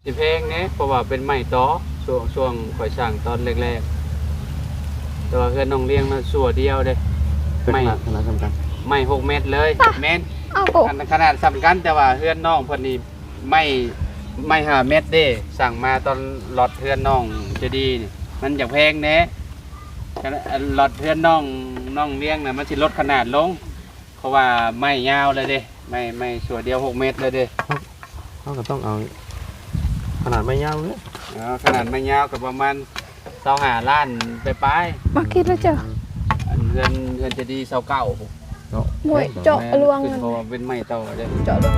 ຊິແພງແດ່ ເພາະວ່າເປັນໄມ້ຕໍ ຊ່ວງ ຊ່ວງຂ້ອຍສ້າງຕອນແລກໆ ແຕ່ວ່າເຮືອນນ້ອງລຽງນະ ຊົ່ວດຽວເດ້ ເປັນຂະໜາດ ໄມ້ ຂະໜາດສ່ຳກັນ ໄມ້ຫົກແມັດເລີຍ ແມ່ນ ເອົ້າ ອັນຂະໜາດສ່ຳກັນ ແຕ່ວ່າເຮືອນນ້ອງເພິ່ນນີ້ ໄມ້ ໄມ້ຫ້າແມັດເດ້ ສັ່ງມາຕອນລັອດເຮືອນນ້ອງໃຈດີນີ້ ມັນຈະແພງແດ່ ອັນລັອດເຮືອນນ້ອງ ນ້ອງລຽງນະ ມັນຊິລົດຂະໜາດລົງ ເພາະວ່າໄມ້ຍາວເລີຍເດ້ ໄມ້ ໄມ້ຊົ່ວດຽວຫົກແມັດເລີຍເດ້ ເຮົາ ເຮົາກໍຕ້ອງເອົາຂະໜາດໄມ້ຍາວເລີຍ ເອີ ຂະໜາດໄມ້ຍາວກໍປະມານຊາວຫ້າລ້ານປາຍໆ ມາຄິດແລ້ວເຈົ້າ ອັນເຮືອນ ເຮືອນເຈດີຊາວເກົ້າພຸ້ນເນາະ ໂອ້ຍ ເຈາະລວງ ແມ່ນ ເພາະວ່າເປັນໄມ້ເຕົາເດ້ ເຈາະລວງ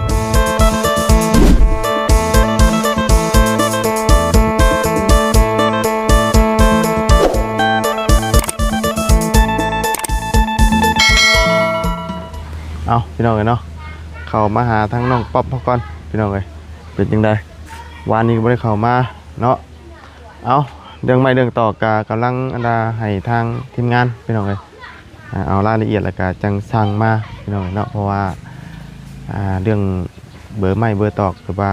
ເອົາ ພີ່ນ້ອງເອີຍເນາະ ເຂົ້າມາຫາທາງນ້ອງປັອບເຮົາກ່ອນ ພີ່ນ້ອງເອີຍ ເປັນຈັ່ງໃດ? ວານນີ້ກໍບໍ່ໄດ້ເຂົ້າມາເນາະ ເອົາ ເລື່ອງໄມ້ເລື່ອງຕອກກະກຳລັງອັນດາໃຫ້ທາງທີມງານ ພີ່ນ້ອງເອີຍ ອ່າ ເອົາລາຍລະອຽດ ແລ້ວກະຈັ່ງສັ່ງມາ ພີ່ນ້ອງເອີຍເນາະ ເພາະວ່າ ອ່າ ເລື່ອງເບີໄມ້ເບີຕອກ ຫຼືວ່າ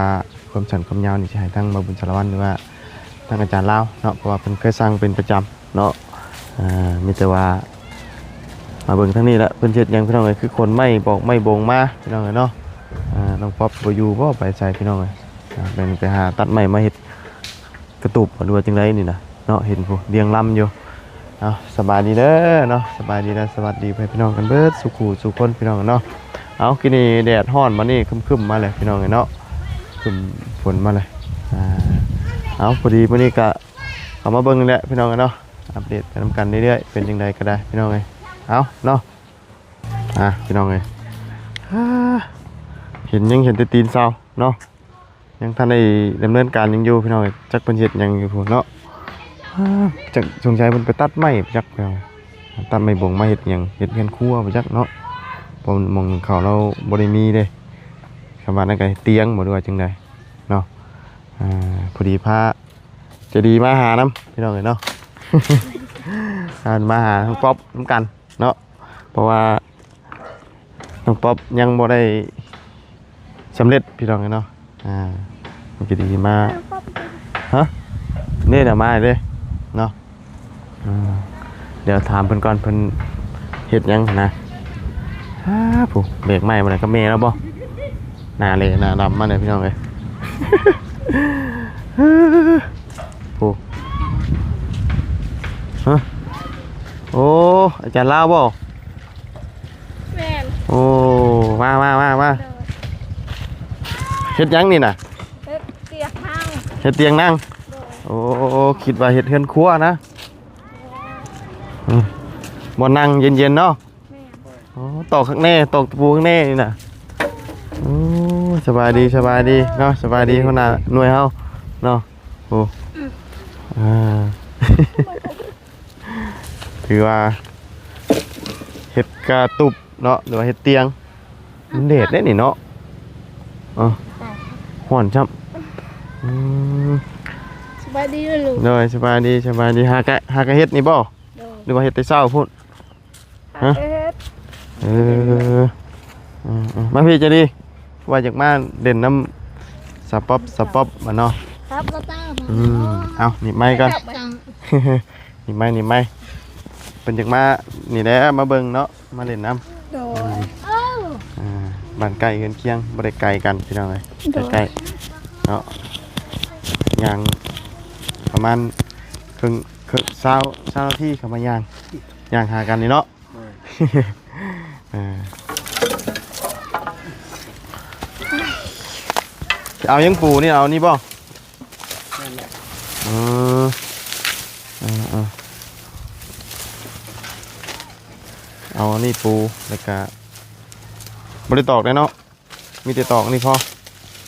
ຄວາມສັ້ນຄວາມຍາວນີ້ ຊິໃຫ້ທາງບ່າວບຸນສາລະວັນ ຫຼືວ່າທາງອາຈານລາວເນາະ ເພາະວ່າເພິ່ນເຄີຍສັ່ງເປັນປະຈຳ ເນາະ ອ່າ ມີແຕ່ວ່າມາເບິ່ງທາງນີ້ລະ ເພິ່ນເຮັດຫຍັງ ພີ່ນ້ອງເອີຍ ຄືຂົນໄມ້ບອກໄມ້ບົງມາ ພີ່ນ້ອງເອີຍເນາະ ອ່າ ນ້ອງປັອບບໍ່ຢູ່ບໍ່ ໄປໃສ ພີ່ນ້ອງເອີຍ ອ່າ ເພິ່ນໄປຫາຕັດໄມ້ມາເຮັດກະຕຸບ ຫຼືວ່າຈັ່ງໃດນີ້ນະເນາະ ເຫັນຜູ້ລຽງລຳຢູ່ ເອົາ ສະບາຍດີເດີເນາະ ສະບາຍດີ ແລະ ສະຫວັດດີພໍ່ແມ່ພີ່ນ້ອງກັນເບິດສູ່ຄູ່ສູ່ຄົນ ພີ່ນ້ອງເນາະ ເອົາ ກີ້ນີ້ແດດຮ້ອນ ບາດນີ້ຄຶ້ມໆມາແລ້ວ ພີ່ນ້ອງເອີຍເນາະ ຄຶ້ມຝົນມາແລ້ວ ອ່າ ເອົາ ພໍດີມື້ນີ້ກະ ເຂົ້າມາເບິ່ງນີ້ແຫຼະ ພີ່ນ້ອງເອີຍເນາະ ອັບເດດໄປນຳກັນເລື້ອຍໆ ເປັນຈັ່ງໃດກໍໄດ້ ພີ່ນ້ອງເອີຍ ເອົາເນາະ ອ່າ ພີ່ນ້ອງເອີຍ ເຫັນ ຍັງເຫັນແຕ່ຕີນເສົາເນາະ ຍັງທັນໄດ້ດຳເນີນການຫຍັງຢູ່ ພີ່ນ້ອງເອີຍ ຈັກເພິ່ນເຮັດຫຍັງຢູ່ພຸ້ນເນາະ ຈັກ ສົງໄສເພິ່ນໄປຕັດໄມ້ຈັກ ພີ່ນ້ອງ ຕັດໄມ້ບົງມາເຮັດຫຍັງ ເຮັດເຮືອນຄົວບໍ່ຈັກເນາະ ເພາະໝ່ອງໜຶ່ງເຂົາລາວບໍ່ໄດ້ມີເດ້ ຄຳວ່ານັ້ນກໍເຮັດຕຽງບໍ່ ຫຼືວ່າຈັ່ງໃດເນາະ ອ່າ ພໍດີພາ ໃຈດີມາຫານຳ ພີ່ນ້ອງເອີຍເນາະ ມາຫານ້ອງປັອບນຳກັນເນາະ ເພາະວ່ານ້ອງປັອບຍັງບໍ່ໄດ້ສຳເລັດ ພີ່ນ້ອງເອີຍເນາະ ອ່າ ໃຈດີມາ ຮະ ນີ້ນະ ມາເດ້ເນາະ ອ່າ ດຽວຖາມເພິ່ນກ່ອນ ເພິ່ນເຮັດຫຍັງຫັ້ນນະ ອ້າ ຜູ້ແບກໄມ້ມານະ ກັບແມ່ລາວບໍ່? ໜ້າເລໜ້າດຳມາເລີຍ ພີ່ນ້ອງເອີຍ ຜູ້ ຮະ ໂອ້ ອາຈານລາວບໍ່? ແມ່ນ ໂອ້ ມາ ມາ ມາ ມາ ໂດຍ ເຮັດຫຍັງນີ້ນະ? ເຮັດຕຽງນັ່ງ ເຮັດຕຽງນັ່ງ ໂດຍ ໂອ້ ຄິດວ່າເຮັດເຮືອນຄົວນະ ອືມ ບ່ອນນັ່ງເຢັນໆເນາະ ແມ່ນ ໂອ້ ຕອກຄັກແນ່ ຕອກຕະປູຄັກແນ່ນີ້ນະ ໂອ້ ສະບາຍດີ ສະບາຍດີເນາະ ສະບາຍດີຫົວໜ້າໜ່ວຍເຮົາເນາະ ໂອ້ ອືມ ອ່າ ຖືວ່າເຮັດກະຕຸບເນາະ ຫຼືວ່າເຮັດຕຽງ ມັນແດດເດ້ນີ້ເນາະ ເອີ ຮ້ອນຊ້ຳ ອືມ ສະບາຍດີເດີ້ລູກ ໂດຍ ສະບາຍດີ ສະບາຍດີ ຫາກະ ຫາກະເຮັດນີ້ບໍ່? ໂດຍ ຫຼືວ່າເຮັດແຕ່ເຊົ້າພຸ້ນ? ຮະ ເຮັດ ເອີ ເອີ ເອີ ມາພີ້ ໃຈດີ ວ່າຢາກມາຫຼິ້ນນຳສາວປັອບ ສາວປັອບ ບັດເນາະ ຄັບ ອືມ ເອົາ ໜີບໄມກ່ອນ ໜີບໄມ ໜີບໄມ ເພິ່ນຢາກມານີ້ແຫຼະ ມາເບິ່ງເນາະ ມາຫຼິ້ນນຳ ໂດຍ ອ່າ ບ້ານໃກ້ເຮືອນຄຽງ ບໍ່ໄດ້ໄກກັນ ພີ່ນ້ອງເອີຍ ໂດຍ ໃກ້ໆເນາະ ຍ່າງປະມານເຄິ່ງ ເຄິ່ງ ຊາວ ຊາວນາທີ ເຂົ້າມາຍ່າງ ຍ່າງຫາກັນນີ້ເນາະ ໂດຍ ເອີ ເອົາຫຍັງປູນີ້ ເອົານີ້ບໍ່? ແມ່ນແຫຼະ ເອີ ເອີ ເອີ ເອົາອັນນີ້ປູ ແລ້ວກະບໍ່ໄດ້ຕອກເດ້ເນາະ ມີແຕ່ຕອກອັນນີ້ພໍ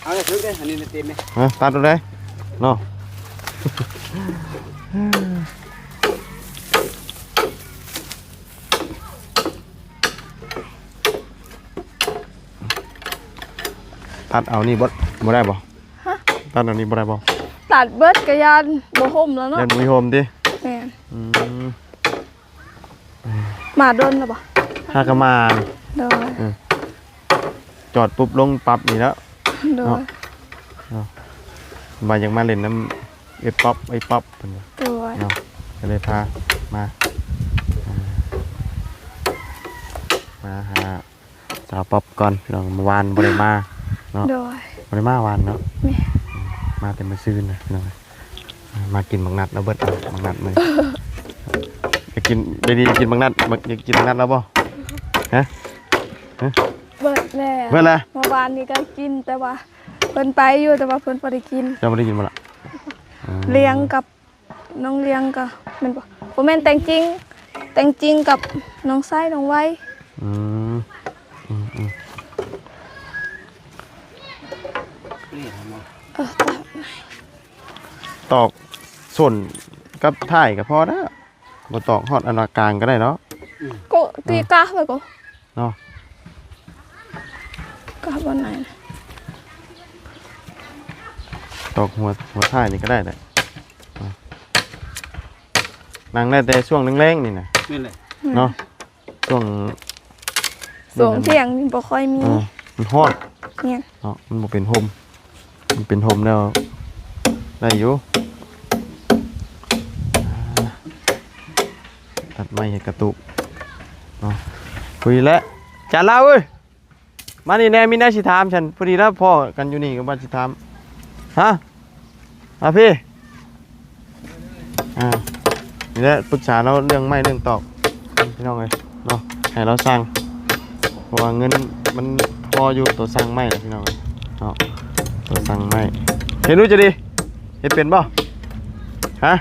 ເອົາເຖິງເດ້ ອັນນີ້ເຕັມເດ້ ຮະ ຕັດເອົາເດ້ເນາະ ຕັດເອົານີ້ບໍ່ ບໍ່ໄດ້ບໍ່? ຮະ? ຕັດເອົານີ້ບໍ່ໄດ້ບໍ່? ຕັດເບິດກະຢ້ານບໍ່ຫົ່ມແລ້ວເນາະ ຢ້ານບໍ່ມີຫົ່ມຕິ? ແມ່ນ ອືມ ມາດົນແລ້ວບໍ່? ຫາກະມາ ໂດຍ ອືມ ຈອດປຸບລົງປັບນີ້ແລ້ວ ໂດຍ ເນາະ ເນາະ ວ່າຢາກມາຫຼິ້ນນຳເອື້ອຍປັອບ ເອື້ອຍປັອບເພິ່ນວ່າ ໂດຍ ເນາະ ກໍເລີຍພາມາ ອ່າ ມາຫາສາວປັອບກ່ອນ ພີ່ນ້ອງ. ມື້ວານບໍ່ໄດ້ມາເນາະ ໂດຍ ບໍ່ໄດ້ມາວານເນາະ ແມ່ນ ມາແຕ່ມື້ຊືນນະ ພີ່ນ້ອງ. ມາກິນບັກນັດເນາະ ເບິດບັກນັດມື້ນີ້ ຢາກກິນ ດຽວນີ້ຢາກກິນບັກນັດ ຢາກກິນບັກນັດແລ້ວບໍ່? ຮະ? ຮະ? ເບິດແລ້ວ ເບິດແລ້ວ. ເມື່ອວານນີ້ກໍກິນ ແຕ່ວ່າເພິ່ນໄປຢູ່ ແຕ່ວ່າເພິ່ນບໍ່ໄດ້ກິນ. ເຈົ້າບໍ່ໄດ້ກິນບໍ່ລະ? ອືມ ລ້ຽງກັບ ນ້ອງລ້ຽງກໍແມ່ນບໍ່? ບໍ່ແມ່ນ ແຕງຈິງ ແຕງຈິງກັບນ້ອງໄຊ ນ້ອງໄວ. ອືມ ອືມໆ ເອີ ຕອກສົ້ນກັບທ້າຍກໍພໍແລ້ວ ບໍ່ຕອກຮອດອັນວ່າກາງກໍໄດ້ເນາະ. ອືມ ກໍຕີກາໄວ້ກໍ ເນາະ ກະບ່ອນໃດນະ? ຕອກຫົວ ຫົວທ້າຍນີ້ກໍໄດ້ແຫຼະ. ນັ່ງໄດ້ແຕ່ຊ່ວງແລງໆນີ້ນະ. ແມ່ນແຫຼະ ເນາະ ອືມ ຊ່ວງ ຊ່ວງທ່ຽງນີ້ບໍ່ຄ່ອຍມີ ເອີ ມັນຮ້ອນ ແມ່ນ ເນາະ ມັນບໍ່ເປັນຮົ່ມ. ມັນເປັນຮົ່ມແລ້ວໄດ້ຢູ່. ຕັດໄມ້ເຮັດກະຕຸກເນາະ. ຄຸຍແລ້ວ ຈານລາວເອີຍ ມານີ້ແດ່ ມີແນວຊິຖາມ. ຊັ້ນພໍດີແລ້ວ ພໍ້ກັນຢູ່ນີ້ກໍວ່າຊິຖາມ ຮະ? ມາພີ້ ອ່າ ນີ້ແຫຼະ ປຶກສາລາວເລື່ອງໄມ້ເລື່ອງຕອກ ພີ່ນ້ອງເອີຍເນາະ ໃຫ້ລາວສັ່ງ ເພາະວ່າເງິນມັນພໍຢູ່ໂຕສັ່ງໄມ້ນະ ພີ່ນ້ອງເອີຍເນາະ. ໂຕສັ່ງໄມ້ ເຮັດຮູ້ຈະດີ ເຮັດເປັນບໍ່? ຮະ?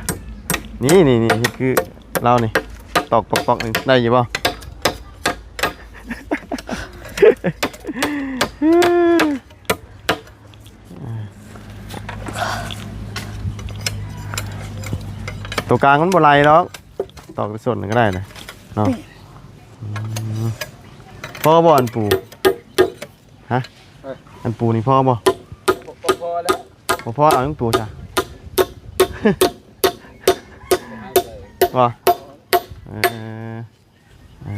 ນີ້ໆໆ ເຮັດຄືລາວນີ້ ຕອກປອກໆ ນີ້ໄດ້ຢູ່ບໍ່? ໂຕກາງມັນບໍ່ໄຫຼດອກ ຕອກແຕ່ສົ້ນກໍໄດ້ນະເນາະ. ອືມ ພໍບໍ່ອັນປູ? ຮະ? ເອີ ອັນປູນີ້ພໍບໍ່? ບໍ່ ບໍ່ພໍແລ້ວ ບໍ່ພໍເອົາຫຍັງປູຊະ? ບໍ່ ເອີ ອ່າ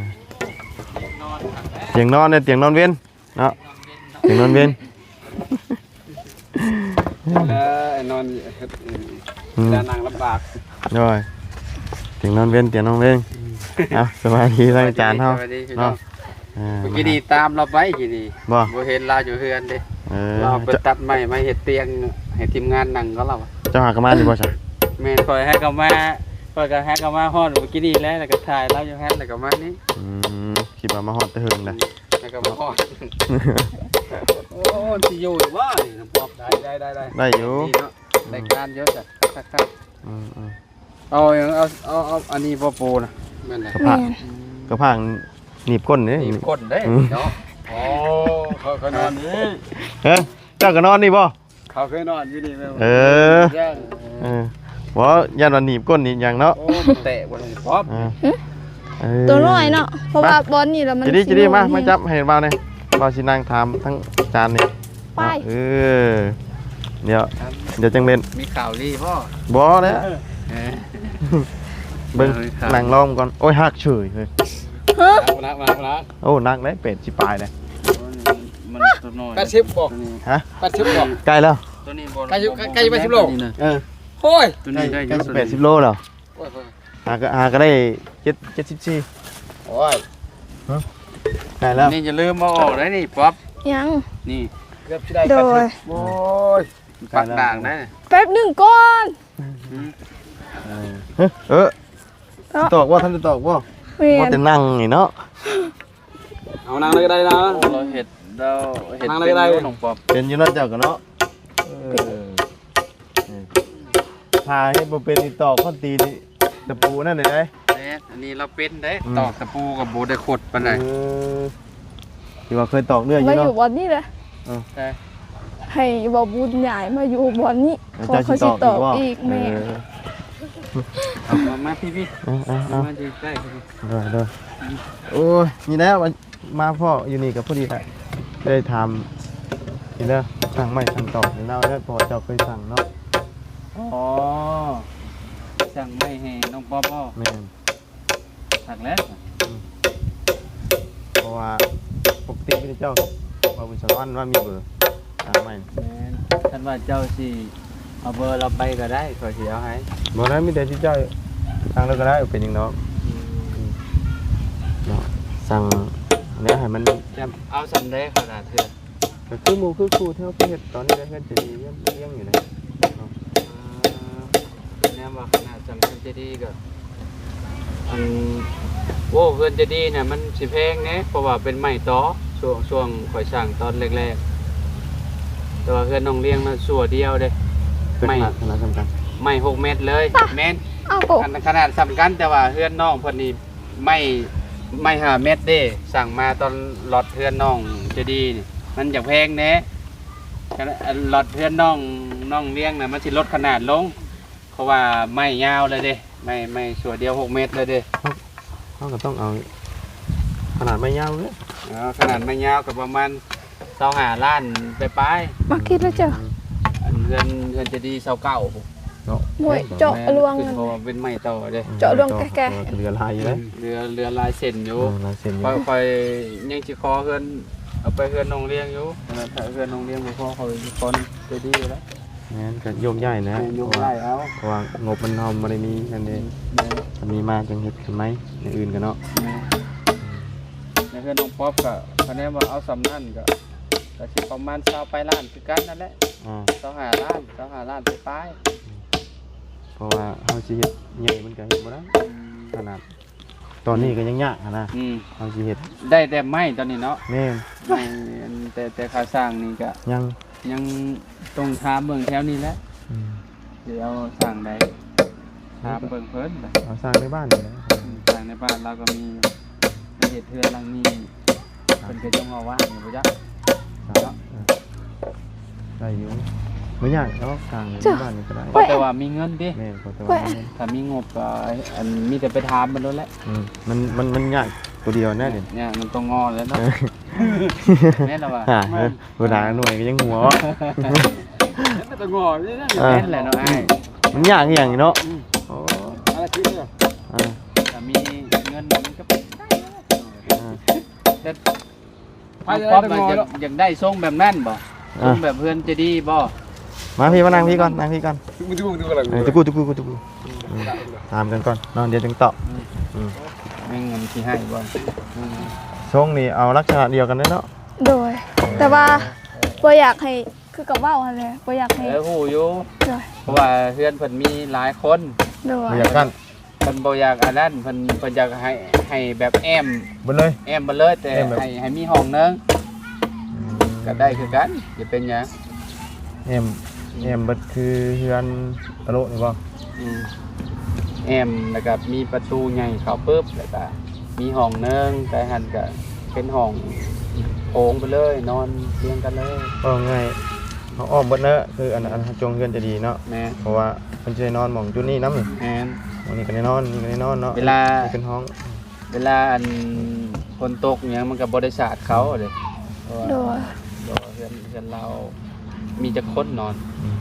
ຕຽງນອນເດ້ ຕຽງນອນເວັນເນາະ ຕຽງນອນເວັນ ແລ້ວນອນເຮັດ ອືມ ເວລານັ່ງລຳບາກ ໂດຍ ຕຽງນອນເວັນ ຕຽງນອນເວັນ. ເອົາ ສະບາຍດີທາງອາຈານເຮົາ ສະບາຍດີພີ່ນ້ອງ ເນາະ. ເອີ ເມື່ອກີ້ນີ້ຕາມລາວໄປກີ້ນີ້ ບໍ່ ບໍ່ເຫັນລາວຢູ່ເຮືອນເດ້. ເອີ ລາວໄປຕັດໄມ້ມາເຮັດຕຽງໃຫ້ທີມງານນັ່ງກໍລາວ. ເຈົ້າຫາກໍມາຢູ່ບໍ່ຊະ? ແມ່ນ ຂ້ອຍຫາກໍມາ ຂ້ອຍກໍຫາກໍມາຮອດມື້ກີ້ນີ້ແຫຼະ ແລ້ວກໍຖ່າຍລາວຢູ່ຫັ້ນ ແລ້ວກໍມານີ້. ອືມ ຄິດວ່າມາຮອດແຕ່ເຫິງນະ ແລ້ວກໍມາຮອດ. ໂອ້ ຊິຢູ່ຢູ່ບໍ່ນີ້ ນ້ອງປອບ? ໄດ້ ໄດ້ ໄດ້ ໄດ້ ໄດ້ຢູ່ ດີເນາະ ອືມ ໄດ້ການຢູ່ຊະ ຄັກໆ. ອືມໆ ເອົາຫຍັງ ເອົາ ເອົາ ເອົາອັນນີ້ບໍ່ປູນະ? ແມ່ນແຫຼະ ກະພາກ ແມ່ນ ກະພາກໜີບກົ້ນເດ້ ໜີບກົ້ນເດ້ ອືມ ເນາະ. ໂອ້ ເຂົາ ເຂົານອນນີ້ ເອີ ເຈົ້າກໍນອນນີ້ບໍ່? ເຂົາເຄີຍນອນຢູ່ນີ້ແມ່ນບໍ່? ເອີ ເອີ ບໍ່ ຢ້ານວ່າໜີບກົ້ນໜີບຫຍັງເນາະ. ໂອ້ ມັນແຕກບໍ່ນີ້ ປອບ? ເອີ ເອີ ໂຕນ້ອຍເນາະ ເພາະວ່າບ່ອນນີ້ລະມັນ ຈະດີ ຈະດີ ມາ ມາຈັບໃຫ້ບ່າວແດ່ ບ່າວຊິນັ່ງຖາມທາງອາຈານນີ້. ໄປ ເອີ ດຽວ ດຽວຈັ່ງເຫຼັ້ນ. ມີຂ່າວດີບໍ່? ບໍ່ແລ້ວ ເອີ ເບິ່ງ ເອີ ນັ່ງລອງກ່ອນ. ໂອ້ຍ ຫັກເສີຍເຮີ້ຍ. ຮະ? ໜັກ ໜັກ ໜັກ ໂອ້ ໜັກເດ້ ແປດສິບປາຍເດ້ ມັນໂຕນ້ອຍ. ແປດສິບບໍ່? ຮະ? ແປດສິບບໍ່? ໃກ້ແລ້ວ ໂຕນີ້ບໍ່ ໃກ້ຢູ່ ໃກ້ຢູ່ແປດສິບໂລ. ເອີ ໂອ້ຍ ໂຕນີ້ໄດ້ຢູ່ ໃກ້ແປດສິບໂລແລ້ວ. ໂອ້ຍ ຫາກໍ ຫາກໍໄດ້ເຈັດ ເຈັດສິບສີ່. ໂອ້ຍ ຮະ? ໄດ້ແລ້ວ. ນີ້ຢ່າລືມເອົາອອກໄດ້ນີ້ ປັອບ. ຫຍັງ? ນີ້ ເກືອບຊິໄດ້. ໂດຍ ໂອ້ຍ ປັກດາງໄດ້. ແປັບໜຶ່ງກ່ອນ. ເອີ ເອີ ເນາະ ຊິຕອກບໍ່? ທັນໄດ້ຕອກບໍ່? ແມ່ນ ວ່າແຕ່ນັ່ງນີ້ເນາະ. ເອົານັ່ງເລີຍກໍໄດ້ນະ. ໂອ້ ລາວເຮັດ ລາວເຮັດ ນັ່ງເລີຍກໍໄດ້ ເປັນຢູ່ ນ້ອງປອບ. ເປັນຢູ່ເນາະ ເຈົ້າກໍເນາະ. ເອີ ຖ້າເຮັດບໍ່ເປັນນີ້ ຕອກຄອນຕີນນີ້ ຕະປູນັ້ນໄດ້. ແມ່ນ ອັນນີ້ລາວເປັນເດ້. ອືມ ຕອກຕະປູກໍບໍ່ໄດ້ຄົດປານໃດ. ເອີ ທີ່ວ່າເຄີຍຕອກເລື່ອຍຢູ່ເນາະ. ມາຢູ່ບ່ອນນີ້ແຫຼະ. ເອີ ໃຊ່ ໃຫ້ບ່າວບຸນຍ້າຍມາຢູ່ບ່ອນນີ້ ເອີ ເພາະເຂົາຊິຕອກອີກ. ແມ່ນ ເອີ ເອົາມາ ມາພີ້ໆ. ເອີ ເອົາ ເອົາ ມາໃກ້ໆ. ໂດຍ ໂດຍ. ໂອ້ຍ ນີ້ແຫຼະ ມາພໍ້ຢູ່ນີ້ກໍພໍດີແຫຼະ ໄດ້ຖາມນີ້ເດີ ສັ່ງໄມ້ສັ່ງຕອກໃຫ້ລາວເດີ ເພາະວ່າເຈົ້າເຄີຍສັ່ງເນາະ. ອໍ ສັ່ງໄມ້ໃຫ້ນ້ອງປອບບໍ? ແມ່ນ ຄັກແລ້ວ. ອືມ ເພາະວ່າປົກກະຕິມີແຕ່ເຈົ້າກັບບ່າວບຸນສະຫວັນວ່າມີເບີສັ່ງໄມ້. ແມ່ນ ຄັນວ່າເຈົ້າຊິ ເອົາເບີລາວໄປກໍໄດ້ ຂ້ອຍຊິເອົາໃຫ້. ບໍ່ໄດ້ ມີແຕ່ທີ່ເຈົ້າສັ່ງເລີຍກໍໄດ້ ເປັນຫຍັງດອກ. ອືມ ເນາະ ສັ່ງແນວໃຫ້ມັນ ຈະເອົາສ່ຳໃດຂະໜາດເທື່ອ? ກໍຄືໝູ່ຄືຄູ່ທີ່ເຮົາໄປເຮັດຕອນນີ້ແຫຼະ ເຮືອນເຈດີ ເຮືອນລຽງຢູ່ນະເນາະ. ອ່າ ແນວວ່າຂະໜາດສ່ຳເຮືອນເຈດີກໍ ອັນ ໂອ້ ເຮືອນເຈດີນະມັນຊິແພງແດ່ ເພາະວ່າເປັນໄມ້ຕໍ ຊ່ວງ ຊ່ວງຂ້ອຍສ້າງຕອນແລກໆ ແຕ່ວ່າເຮືອນນ້ອງລຽງນະຊົ່ວດຽວເດ້. ເປັນ ໄມ້ ຂະໜາດ ຂະໜາດສ່ຳກັນ ໄມ້ຫົກແມັດເລີຍ. ແມ່ນ ເອົາໂກ ອັນຂະໜາດສ່ຳກັນ ແຕ່ວ່າເຮືອນນ້ອງເພິ່ນນີ້ໄມ້ ໄມ້ຫ້າແມັດເດ້. ສັ່ງມາຕອນລັອດເຮືອນນ້ອງເຈດີນີ້ ມັນຈະແພງແດ່. ອັນລັອດເຮືອນນ້ອງ ນ້ອງລຽງນະ ມັນຊິລົດຂະໜາດລົງ ເພາະວ່າໄມ້ຍາວເລີຍເດ້ ໄມ້ ໄມ້ຊົ່ວດຽວຫົກແມັດເລີຍເດ້. ເຮົາ ເຮົາກໍຕ້ອງເອົາຂະໜາດໄມ້ຍາວເລີຍ. ເອີ ຂະໜາດໄມ້ຍາວກໍປະມານຊາວຫ້າລ້ານປາຍໆ. ມາຄິດແລ້ວເຈົ້າ ອັນເຮືອນ ເຮືອນເຈດີຊາວເກົ້າພຸ້ນເນາະ. ໂອ້ຍ ເຈາະລວງ ຂຶ້ນ ເພາະວ່າເປັນໄມ້ຕໍ່ເດ້ ເຈາະລວງແກະ ເຫຼືອຫຼາຍຢູ່ເດ້. ເຫຼືອ ເຫຼືອຫຼາຍເຊັນຢູ່. ເອີ ຫຼາຍເຊັນຢູ່. ຂ້ອຍ ຂ້ອຍຍັງຊິຂໍເຮືອນ ເອົາໄປເຮືອນນ້ອງລຽງຢູ່. ຖ້າເຮືອນນ້ອງລຽງບໍ່ພໍ ຂ້ອຍຊິຂໍເຈດີແລ້ວ. ແມ່ນ ກໍໂຍກຍ້າຍແຫຼະ. ແມ່ນ ໂຍກຍ້າຍເອົາ ເພາະວ່າງົບມັນ ເຮົາບໍ່ໄດ້ມີນັ້ນເດ້. ແມ່ນ ຖ້າມີມາຈຶ່ງເຮັດກັນໃໝ່ ແນວອື່ນກໍເນາະ. ແມ່ນ ໃນເຮືອນນ້ອງປັອບກໍ ຄະແນນວ່າເອົາສ່ຳນັ້ນກໍ ກໍຊິປະມານຊາວປາຍລ້ານຄືກັນນັ້ນແຫຼະ. ອ່າ ຊາວຫ້າລ້ານ ຊາວຫ້າລ້ານປາຍໆ. ເພາະວ່າເຮົາຊິເຮັດໃຫຍ່ມັນກໍເຮັດບໍ່ໄດ້. ອືມ ຂະໜາດ ຕອນນີ້ກໍຍັງຍາກຫັ້ນນະ. ອືມ ເຮົາຊິເຮັດ ໄດ້ແຕ່ໄມ້ຕອນນີ້ເນາະ. ແມ່ນ ໄມ້ ອັນ ແຕ່ ແຕ່ຄ່າສ້າງນີ້ກໍຍັງ ຍັງຕ້ອງຖາມເບິ່ງແຖວນີ້ແຫຼະ. ອືມ ຊິເອົາສ້າງໃດ ຖາມເບິ່ງເພິ່ນ. ເອົາສ້າງໃນບ້ານນີ້ແຫຼະ. ອືມ ສ້າງໃນບ້ານລາວກໍມີ ມາເຮັດເຮືອນຫຼັງນີ້ ເພິ່ນກໍຈະເວົ້າວ່າຫຍັງບໍ່ຈັກເນາະ. ໄດ້ຢູ່ ບໍ່ຍາກດອກ ສ້າງໃນ ໂອ້ຍ ບ້ານນີ້ກໍໄດ້. ຂໍແຕ່ວ່າມີເງິນຕິ. ແມ່ນ ຂໍແຕ່ວ່າມີເງິນ. ຖ້າມີງົບກໍ ອັນ ມີແຕ່ໄປຖາມມັນໂລດແຫຼະ. ອືມ ມັນ ມັນ ມັນຍາກຕົວດຽວແນ່ນີ້. ຍາກ ມັນຕ້ອງງໍແລ້ວເນາະ. ເອີ ແມ່ນລະວ່າ ອ່າ ແມ່ນ ເອີ ບໍ່ໄດ້ໜ່ວຍກໍຍັງຫົວ. ແມ່ນແຫຼະເນາະອ້າຍ ມັນຍາກອີ່ຫຍັງເນາະ. ອືມ ໂອ້ ອາ ຖ້າມີເງິນມັນກໍເປັນໄດ້. ອ່າ ແຕ່ ໄປເລີຍ ນ້ອງປັອບ ຢາກ ຢາກໄດ້ຊົງແບບນັ້ນບໍ່? ອ່າ ຊົງແບບເຮືອນເຈດີບໍ່? ມາພີ້ ມານັ່ງພີ້ກ່ອນ ນັ່ງພີ້ກ່ອນ. ເອີ ຕະກູ ຕະກູ ຕະກູ ອືມ ຖາມກັນກ່ອນເນາະ ດຽວຈຶ່ງຕອບ. ອືມ ອືມ ແມ່ນເງິນຊິໃຫ້ບໍ່? ຊົງນີ້ເອົາລັກສະນະດຽວກັນເດ້ເນາະ. ໂດຍ ແຕ່ວ່າບໍ່ຢາກໃຫ້ ຄືກັບເວົ້າຫັ້ນແຫຼະ ບໍ່ຢາກໃຫ້ ເອີ ຮູ້ຢູ່. ໂດຍ ເພາະວ່າເຮືອນເພິ່ນມີຫຼາຍຄົນ. ໂດຍ ບໍ່ຢາກຊັ້ນ ເພິ່ນບໍ່ຢາກອັນນັ້ນ ເພິ່ນ ເພິ່ນຢາກໃຫ້ ໃຫ້ແບບແອ້ມເບິດເລີຍ ແອ້ມເບິດເລີຍ ແຕ່ ແອ້ມແບບ ໃຫ້ ໃຫ້ມີຫ້ອງໜຶ່ງ. ອືມ ກໍໄດ້ຄືກັນ ຈະເປັນຫຍັງ. ແອ້ມ ອືມ ແອ້ມເບິດຄືເຮືອນຕະໂລະນີ້ບໍ່? ອືມ ແອ້ມ ແລ້ວກໍມີປະຕູໃຫຍ່ເຂົ້າປຶບ ແລ້ວກໍມີຫ້ອງໜຶ່ງ ແຕ່ຫັ້ນກໍເປັນຫ້ອງໂຖງໄປເລີຍ ນອນລຽງກັນເລີຍ. ເວົ້າງ່າຍ ເຮົາອ້ອມເບິດເນາະ ຄືອັນ ອືມ ອັນເຮົາຈົງເຮືອນຈະດີເນາະ. ແມ່ນ ເພາະວ່າເພິ່ນຊິໄດ້ນອນໝ່ອງຈຸດນີ້ນຳ. ແມ່ນ ໝ່ອງນີ້ກໍໄດ້ນອນ ນີ້ກໍໄດ້ນອນເນາະ. ເວລາ ເປັນຫ້ອງ ເວລາອັນຝົນຕົກຫຍັງ ມັນກໍບໍ່ໄດ້ສາດເຂົາເດ້. ໂດຍ ເພາະວ່າເຮືອນ ເຮືອນລາວມີຈັກຄົນນອນ? ອືມ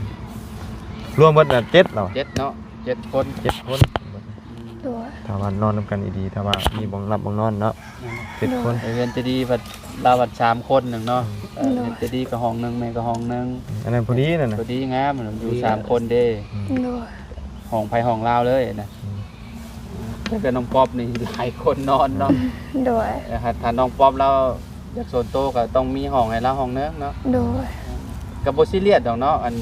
ລວມເບິດນະ ເຈັດເນາະ ເຈັດເນາະ ເຈັດຄົນ ເຈັດຄົນ. ອືມ ໂດຍ ຖ້າວ່ານອນນຳກັນອີ່ດີ ຖ້າວ່າມີບ່ອນຫຼັບບ່ອນນອນເນາະ. ແມ່ນ ເຈັດຄົນ. ໂດຍ ເຮືອນຈະດີບັດ ລາວບັດສາມຄົນໜຶ່ງເນາະ. ອືມ ເອີ ໂດຍ ເຮືອນຈະດີກໍຫ້ອງໜຶ່ງ ແມ່ກໍຫ້ອງໜຶ່ງ. ອັນນັ້ນພໍດີນັ້ນນະ ພໍດີງາມ ຢູ່ ພໍດີ ສາມຄົນເດ້. ອືມ ໂດຍ ຫ້ອງໃຜຫ້ອງລາວເລີຍນະ. ອືມ ແຕ່ກັບນ້ອງປັອບນີ້ຫຼາຍຄົນນອນເນາະ. ໂດຍ ແຕ່ຖ້າ ຖ້ານ້ອງປັອບລາວຢາກສ່ວນໂຕກໍຕ້ອງມີຫ້ອງໃຫ້ລາວຫ້ອງໜຶ່ງເນາະ. ໂດຍ ກໍບໍ່ຊີຣຽສດອກເນາະ ອັນ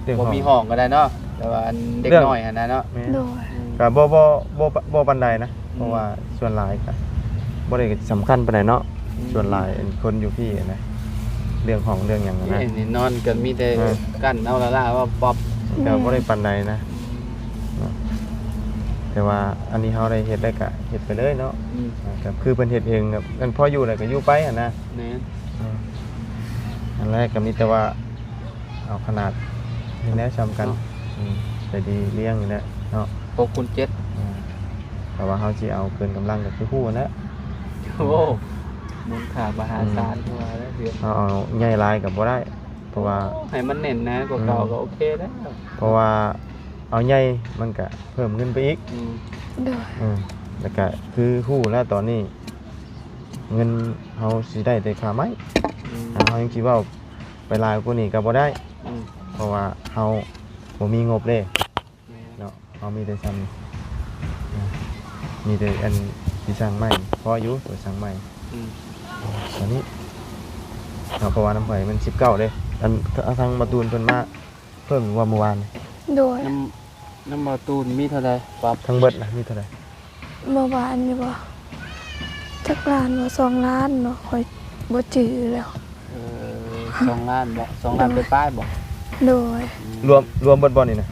ເລື່ອງ ບໍ່ມີຫ້ອງກໍໄດ້ເນາະ ແຕ່ວ່າອັນເດັກ ເລື່ອງ ນ້ອຍຫັ້ນນະເນາະ. ແມ່ນ ໂດຍ ອືມ ກໍບໍ່ ບໍ່ ບໍ່ ບໍ່ປານໃດນະ. ອືມ ເພາະວ່າສ່ວນຫຼາຍກໍບໍ່ໄດ້ສຳຄັນປານໃດເນາະ. ອືມ ສ່ວນຫຼາຍອັນຄົນຢູ່ພີ້ນະ ເລື່ອງຫ້ອງເລື່ອງຫຍັງນະ ນີ້ນອນກໍມີແຕ່ ເອີ ກັ້ນເອົາລະລະວ່າປັອບ ກໍບໍ່ໄດ້ປານໃດນະ. ອືມ ເນາະ ແຕ່ວ່າອັນນີ້ເຮົາໄດ້ເຮັດໄດ້ກະເຮັດໄປເລີຍເນາະ. ອືມ ອ່າ ກໍຄືເພິ່ນເຮັດເອງ ແບບນັ້ນ ພໍຢູ່ໄດ້ກໍຢູ່ໄປຫັ້ນນະ. ແມ່ນ ເອີ ອັນແລກກໍມີແຕ່ວ່າເອົາຂະໜາດນີ້ແຫຼະສ່ຳກັນເນາະ. ອືມ ໃຈດີລ້ຽງນີ້ແຫຼະເນາະ ຫົກຄູນເຈັດ. ອ່າ ຖ້າວ່າເຮົາຊິເອົາເກີນກຳລັງກໍຄືຮູ້ຫັ້ນແຫຼະ. ໂອ້ ມູນຄ່າມະຫາສານ ອືມ ຄືວ່າແຫຼະ ເຮົາເອົາໃຫຍ່ຫຼາຍກໍບໍ່ໄດ້ ເພາະວ່າ ໂອ້ ໃຫ້ມັນແໜ້ນໜາກວ່າເກົ່າ ອືມ ກໍໂອເຄແລ້ວ. ເພາະວ່າເອົາໃຫຍ່ມັນກະເພີ່ມເງິນໄປອີກ. ອືມ ໂດຍ ເອີ ແລ້ວກະຄືຮູ້ແລ້ວຕອນນີ້ເງິນເຮົາຊິໄດ້ແຕ່ຄ່າໄມ້. ອືມ ເຮົາຍັງຊິເວົ້າໄປຫຼາຍກວ່ານີ້ກະບໍ່ໄດ້. ອືມ ເພາະວ່າເຮົາ ບໍ່ມີງົບເດ້ ແມ່ນ ເນາະ ເຮົາມີແຕ່ຊ່ຳນີ້ ມີແຕ່ອັນທີ່ສ້າງໃໝ່ ພໍຢູ່ໂຕສ້າງໃໝ່ ອືມ ອັນນີ້ເນາະ ເພາະວ່ານຳຂ້ອຍມັນສິບເກົ້າເດ້ ອັນທາງບ່າວຕູນເພິ່ນມາເພີ່ມວ່າມື້ວານນີ້ ໂດຍ ນຳ ນຳບ່າວຕູນມີເທົ່າໃດ ປັບ ທັງເບິດນະມີເທົ່າໃດ? ເມື່ອວານນີ້ບໍ່ ຈັກລ້ານບໍ່ ສອງລ້ານບໍ່ ຂ້ອຍບໍ່ຈື່ແລ້ວ ເອີ ສອງລ້ານບໍ່ ສອງລ້ານປາຍໆບໍ່? ໂດຍ ອືມ ລວມ ລວມເບິດບໍ່ນີ້ນະ?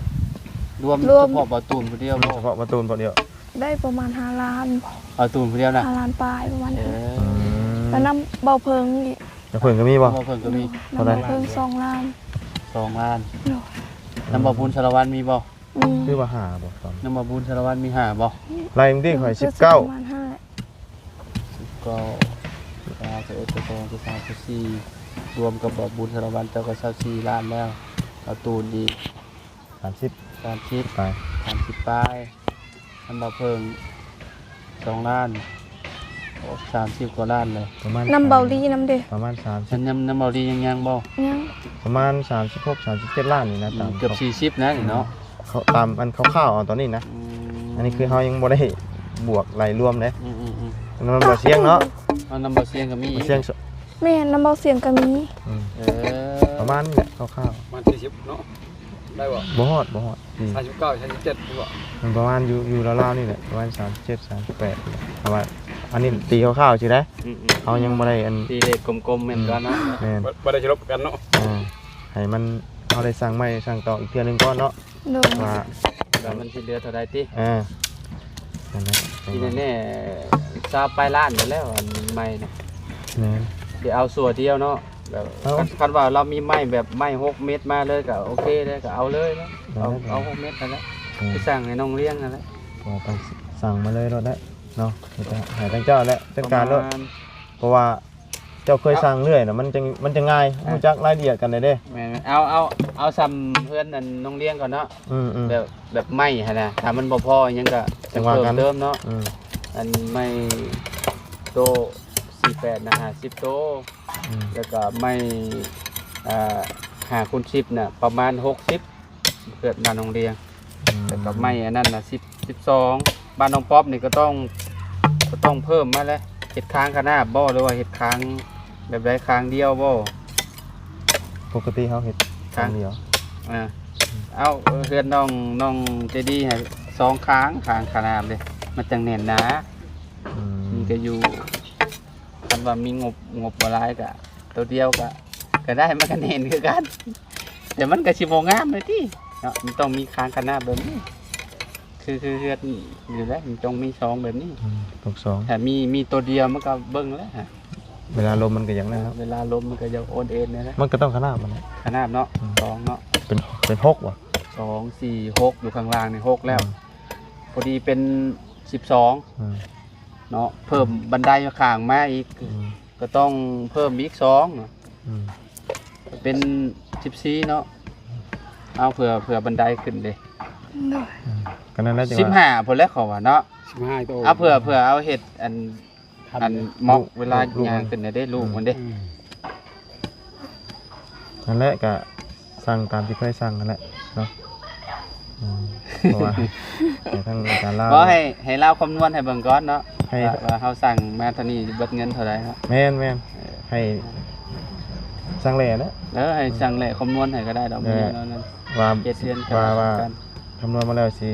ລວມ ລວມ ສະເພາະບ່າວຕູນຜູ້ດຽວບໍ່? ສະເພາະບ່າວຕູນຜູ້ດຽວ ໄດ້ປະມານຫ້າລ້ານບໍ່? ບ່າວຕູນຜູ້ດຽວນະ ຫ້າລ້ານປາຍປະມານ ເອີ ນັ້ນ ແລ້ວນຳບ່າວເພິ່ງອີກ ບ່າວເພິ່ງກໍມີບໍ່? ບ່າວເພິ່ງກໍມີ ເທົ່າໃດ? ນຳບ່າວເພິ່ງສອງລ້ານ ສອງລ້ານ ໂດຍ ນຳບ່າວບຸນສາລະວັນມີບໍ່? ອືມ ຄືວ່າຫ້າບໍ່? ນຳບ່າວບຸນສາລະວັນມີຫ້າບໍ່? ໄລ່ເບິ່ງຕິ ຂ້ອຍສິບເກົ້າ ປະມານຫ້າ ສິບເກົ້າ ສິບເອັດ ສິບສອງ ສິບສາມ ສິບສີ່ ລວມກັບບ່າວບຸນສາລະວັນເຈົ້າກໍຊາວສີ່ລ້ານແລ້ວ ເອົາຕູນອີກ ສາມສິບ ສາມສິບປາຍ ສາມສິບປາຍ ນຳບ່າວເພິ່ງສອງລ້ານ ໂອ້ ສາມສິບກວ່າລ້ານເລີຍ ປະມານ ນຳເບົາລີນຳເດ້ ປະມານສາມສິບ ນຳ ນຳເບົາລີຍັງ ຍັງບໍ່? ຍັງ ປະມານສາມສິບຫົກ ສາມສິບເຈັດລ້ານນີ້ນະ ອືມ ຕາມ ເກືອບສີ່ສິບນະນີ້ເນາະ ເຂົາ ຕາມອັນຄ່າວໆເອົາຕອນນີ້ນະ ອືມ ອັນນີ້ຄືເຮົາຍັງບໍ່ໄດ້ບວກໄລ່ລວມເດ້ ອືມໆໆ ນຳເບົາຊຽງເນາະ ເອົານຳເບົາຊຽງກໍມີ ເບົາຊຽງ ແມ່ນ ນຳເບົາຊຽງກໍມີ ອືມ ເອີ ປະມານນີ້ແຫຼະຄ່າວໆ ປະມານສີ່ສິບເນາະ ໄດ້ບໍ່? ບໍ່ຮອດ ບໍ່ຮອດ ສາມສິບເກົ້າ ສາມສິບເຈັດ ມັນປະມານຢູ່ ຢູ່ລາວໆນີ້ແຫຼະ ປະມານສາມສິບເຈັດ ສາມສິບແປດ ເພາະວ່າອັນນີ້ຕີຄ່າວໆຊິໄດ໋ ອືມໆ ເຮົາຍັງບໍ່ໄດ້ອັນ ຕີເລກກົມໆແມ່ນກ່ອນເນາະ ແມ່ນ ບໍ່ ບໍ່ໄດ້ສະຫຼຸບກັນເນາະ ອ່າ ໃຫ້ມັນ ເຮົາໄດ້ສ້າງໃໝ່ສ້າງຕໍ່ອີກເທື່ອໜຶ່ງກ່ອນເນາະ ໂດຍ ວ່າ ວ່າມັນຊິເຫຼືອເທົ່າໃດຕິ ເອີ ນັ້ນແຫຼະ ທີ່ແນ່ໆ ຊາວປາຍລ້ານໄປແລ້ວ ອັນໃໝ່ນະ ແມ່ນ ຊິເອົາຊົ່ວດຽວເນາະ ແບບ ເອົາ ຄັນ ຄັນວ່າລາວມີໄມ້ແບບໄມ້ຫົກເມັດມາເລີຍກໍໂອເຄເລີຍ ກໍເອົາເລີຍເນາະ ເອົາ ເອົາຫົກເມັດຫັ້ນແຫຼະ ເອີ ໄປສັ່ງໃຫ້ນ້ອງລ້ຽງຫັ້ນແຫຼະ ກໍຕ້ອງສັ່ງມາເລີຍໂລດແຫຼະເນາະ ໃຫ້ທາງເຈົ້າແຫຼະຈັດການໂລດ ປະມານ ເພາະວ່າເຈົ້າເຄີຍສັ່ງເລື້ອຍນະ ມັນຈະ ມັນຈະງ່າຍ ເອີ ຮູ້ຈັກລາຍລະອຽດກັນໄດ້ເດ້ ແມ່ນໆ ເອົາ ເອົາ ເອົາຊ່ຳເຮືອນອັນນ້ອງລ້ຽງກ່ອນເນາະ ອືມໆ ແບບ ແບບໄມ້ຫັ້ນນະ ຖ້າມັນບໍ່ພໍຫຍັງກໍ ຈັ່ງວ່າກັນ ເພີ່ມເຕີມເນາະ ອືມ ອັນໄມ້ໂຕສີ່ແປດນະ ຫ້າສິບໂຕ ອືມ ແລ້ວກໍໄມ້ ເອີ ຫ້າຄູນສິບນະ ປະມານຫົກສິບ ເພື່ອນບ້ານນ້ອງລ້ຽງ ອືມ ແລ້ວກໍໄມ້ອັນນັ້ນນະ ສິບ ສິບສອງ ບ້ານນ້ອງປັອບນີ້ກໍຕ້ອງ ກໍຕ້ອງເພີ່ມມາແຫຼະ ເຮັດຄາງຂະໜາບບໍ່ ຫຼືວ່າເຮັດຄາງແບບໃດ ຄາງດຽວບໍ່? ປົກກະຕິເຮົາເຮັດຄາງດຽວ ອ່າ ເອົາ ເຮືອນນ້ອງ ນ້ອງໃຈດີໃຫ້ສອງຄາງ ຄາງຂະໜາບເດ້ ມັນຈັ່ງແໜ້ນໜາ ອືມ ມັນກໍຢູ່ ຄັນວ່າມີງົບ ງົບບໍ່ຫຼາຍກະໂຕດຽວກະ ກະໄດ້ ມັນກະແໜ້ນຄືກັນ ແຕ່ມັນກະຊິບໍ່ງາມເລີຍຕິເນາະ ມັນຕ້ອງມີຄາງຂະໜາບແບບນີ້ ຄື ຄືເຮືອນນີ້ແຫຼະ ມັນຕ້ອງມີຊ່ອງແບບນີ້ ອືມ ຕ້ອງຊ່ອງ ຖ້າມີ ມີໂຕດຽວມັນກະເບິ່ງແລ້ວ ເວລາລົມມັນກະຢ່າງນັ້ນເນາະ ເວລາລົມມັນກະຢາກໂອນເອນແດ່ ມັນກະຕ້ອງຂະໜາບມັນແຫຼະ ຂະໜາບເນາະ ອືມ ສອງເນາະ ເປັນ ເປັນຫົກຫວາ ສອງ ສີ່ ຫົກ ຢູ່ຂ້າງລ່າງນີ້ຫົກແລ້ວ ອືມ ພໍດີເປັນສິບສອງ ອືມ ເນາະ ເພີ່ມບັນໄດຂ້າງມາອີກ ອືມ ກໍຕ້ອງເພີ່ມອີກສອງເນາະ ອືມ ເປັນສິບສີ່ເນາະ ເອົາເພື່ອ ເພື່ອບັນໄດຂຶ້ນເດ້ ໂດຍ ອືມ ກໍນັ້ນແຫຼະ ສິບຫ້າພຸ້ນແຫຼະເຂົາວ່າເນາະ ສິບຫ້າໂຕ ເອົາເພື່ອ ເພື່ອເອົາເຮັດອັນ ອັນເມາະ ເວລາຍ່າງຂຶ້ນນະເດ້ ລູກມັນເດ້ ອືມ ນັ້ນແຫຼະ ກະ ສັ່ງຕາມທີ່ເຄີຍສັ່ງຫັ້ນແຫຼະເນາະ ອືມ ເພາະວ່າໃຫ້ທາງອາຈານລາວ ບໍ່ ໃຫ້ ໃຫ້ລາວຄຳນວນໃຫ້ເບິ່ງກ່ອນເນາະ ໃຫ້ ວ່າ ວ່າເຮົາສັ່ງມາເທົ່ານີ້ເບິດເງິນເທົ່າໃດເນາະ ແມ່ນໆ ເອີ ໃຫ້ຊ່າງແຫຼະນະ ເອີ ໃຫ້ຊ່າງແຫຼະຄຳນວນໃຫ້ກໍໄດ້ດອກ ເອີ ມີແນວນັ້ນ ວ່າ ເຮັດເຮືອນ ວ່າ ວ່າ ກັນ ຄຳນວນມາແລ້ວຊິ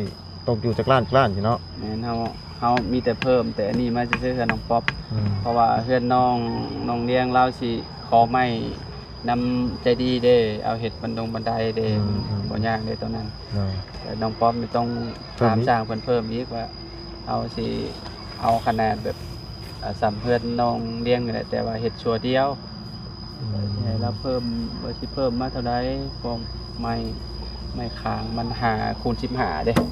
ຕົກຢູ່ຈັກລ້ານ ຈັກລ້ານຊີ້ເນາະ ແມ່ນ ເຮົາ ເຮົາມີແຕ່ເພີ່ມແຕ່ອັນນີ້ມາຊື່ໆ ເຮືອນນ້ອງປັອບ ອືມ ເພາະວ່າເຮືອນນ້ອງ ນ້ອງລ້ຽງລາວຊິຂໍໄມ້ນຳໃຈດີເດ້ ເອົາເຮັດບັນດົງບັນໄດເດ້ ອືມ ອືມ ບໍ່ຍາກເດ້ຕົວນັ້ນ ໂດຍ ແຕ່ນ້ອງປັອບນີ້ຕ້ອງ ເພີ່ມອີກ ຖາມຊ່າງເພິ່ນເພີ່ມອີກວ່າ ເຮົາຊິເອົາຂະໜາດແບບ ອ່າ ສ່ຳເຮືອນນ້ອງລ້ຽງນີ້ແຫຼະ ແຕ່ວ່າເຮັດຊົ່ວດຽວ ອືມ ໃຫ້ລາວເພີ່ມ ວ່າຊິເພີ່ມມາເທົ່າໃດ ພວກໄມ້ ໄມ້ຄ້າງມັນຫ້າຄູນສິບຫ້າເດ້ ອືມ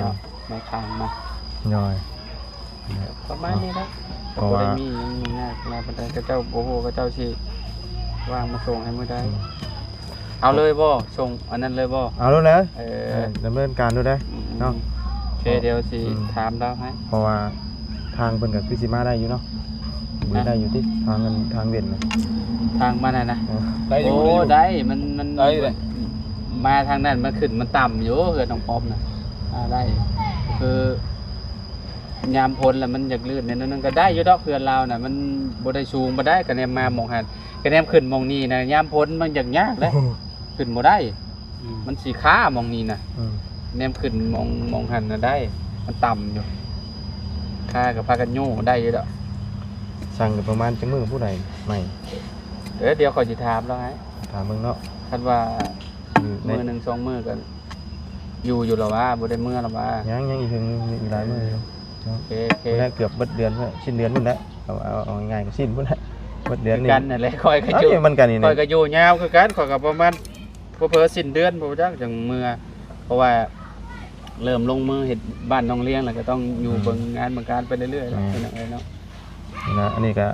ເນາະ ໄມ້ຄ້າງມັນ ໂດຍ ປະມານນີ້ແຫຼະ ເພາະວ່າ ບໍ່ໄດ້ມີຫຍັງຍາກຫຼາຍປານໃດ ເຂົາເຈົ້າບໍ່ຮູ້ເຂົາເຈົ້າຊິວ່າງມາສົ່ງໃຫ້ມື້ໃດ ອືມ ເອົາເລີຍບໍ່? ສົ່ງອັນນັ້ນເລີຍບໍ່? ເອົາໂລດແຫຼະ ເອີ ເອີ ດຳເນີນການໂລດເດີ ອືມ ເນາະ ໂອເຄ ດຽວຊິ ອືມ ຖາມລາວໃຫ້ ເພາະວ່າທາງເພິ່ນກໍຄືຊິມາໄດ້ຢູ່ເນາະ ຫະ ໄດ້ຢູ່ຕິ ທາງອັນ ທາງເວັນນະ ທາງມານັ້ນນະ ເອີ ໄດ້ຢູ່ ໂອ້ ໄດ້ຢູ່ ໄດ້ ມັນ ມັນ ໄດ້ແຫຼະ ອືມ ມາທາງນັ້ນມັນຂຶ້ນມັນຕ່ຳຢູ່ ເຮືອນນ້ອງປອມນະ ອ່າ ໄດ້ ຄືຍາມຝົນລະມັນຢາກລື່ນແດ່ໜ້ອຍໜຶ່ງ ກໍໄດ້ຢູ່ດອກ ເຮືອນລາວນະ ມັນບໍ່ໄດ້ສູງປານໃດ ກະແນມມາໝ່ອງຫັ້ນ ກະແນມຂຶ້ນໝ່ອງນີ້ນະ ຍາມຝົນມັນຢາກຍາກເດ້ ຂຶ້ນບໍ່ໄດ້ ອືມ ມັນຊິຄາໝ່ອງນີ້ນະ ອືມ ແນມຂຶ້ນໝ່ອງ ໝ່ອງຫັ້ນນະໄດ້ ມັນຕ່ຳຢູ່ ຄາກໍພາກັນໂຍໄດ້ຢູ່ດອກ. ສັ່ງກໍປະມານຈັກມື້ຜູ້ໃດໃໝ່? ເອີ ດຽວຂ້ອຍຊິຖາມລາວໃຫ້ ຖາມເບິ່ງເນາະ ຄັນວ່າ ອືມ ມື້ໜຶ່ງສອງມື້ກໍຢູ່ຢູ່ລະວ່າ ບໍ່ໄດ້ເມືອລະວ່າ ຍັງ ຍັງອີກເຖິງ ອີກຫຼາຍມື້ຢູ່ເນາະ ໂອເຄ ໂອເຄ ພຸ້ນແຫຼະ ເກືອບເບິດເດືອນພຸ້ນແຫຼະ ສິ້ນເດືອນພຸ້ນແຫຼະ ເອົາ ເອົາ ເອົາງ່າຍໆກໍສິ້ນພຸ້ນແຫຼະ ເບິດເດືອນນີ້ ຄືກັນນັ້ນແຫຼະ ຂ້ອຍກໍຢູ່ ເອົ້າ ມັນກັນນີ້ ຂ້ອຍກໍຢູ່ຍາວຄືກັນ ຂ້ອຍກໍປະມານ ເຜີໆສິ້ນເດືອນພຸ້ນຈັກຈັ່ງເມືອ ເພາະວ່າເລີ່ມລົງມືເຮັດບ້ານນ້ອງລຽງແລ້ວ ກໍຕ້ອງຢູ່ ອືມ ເບິ່ງງານເບິ່ງການໄປເລື້ອຍໆແຫຼະ ອືມ ພີ່ນ້ອງເອີຍເນາະ. ນີ້ນະ ອັນນີ້ກະ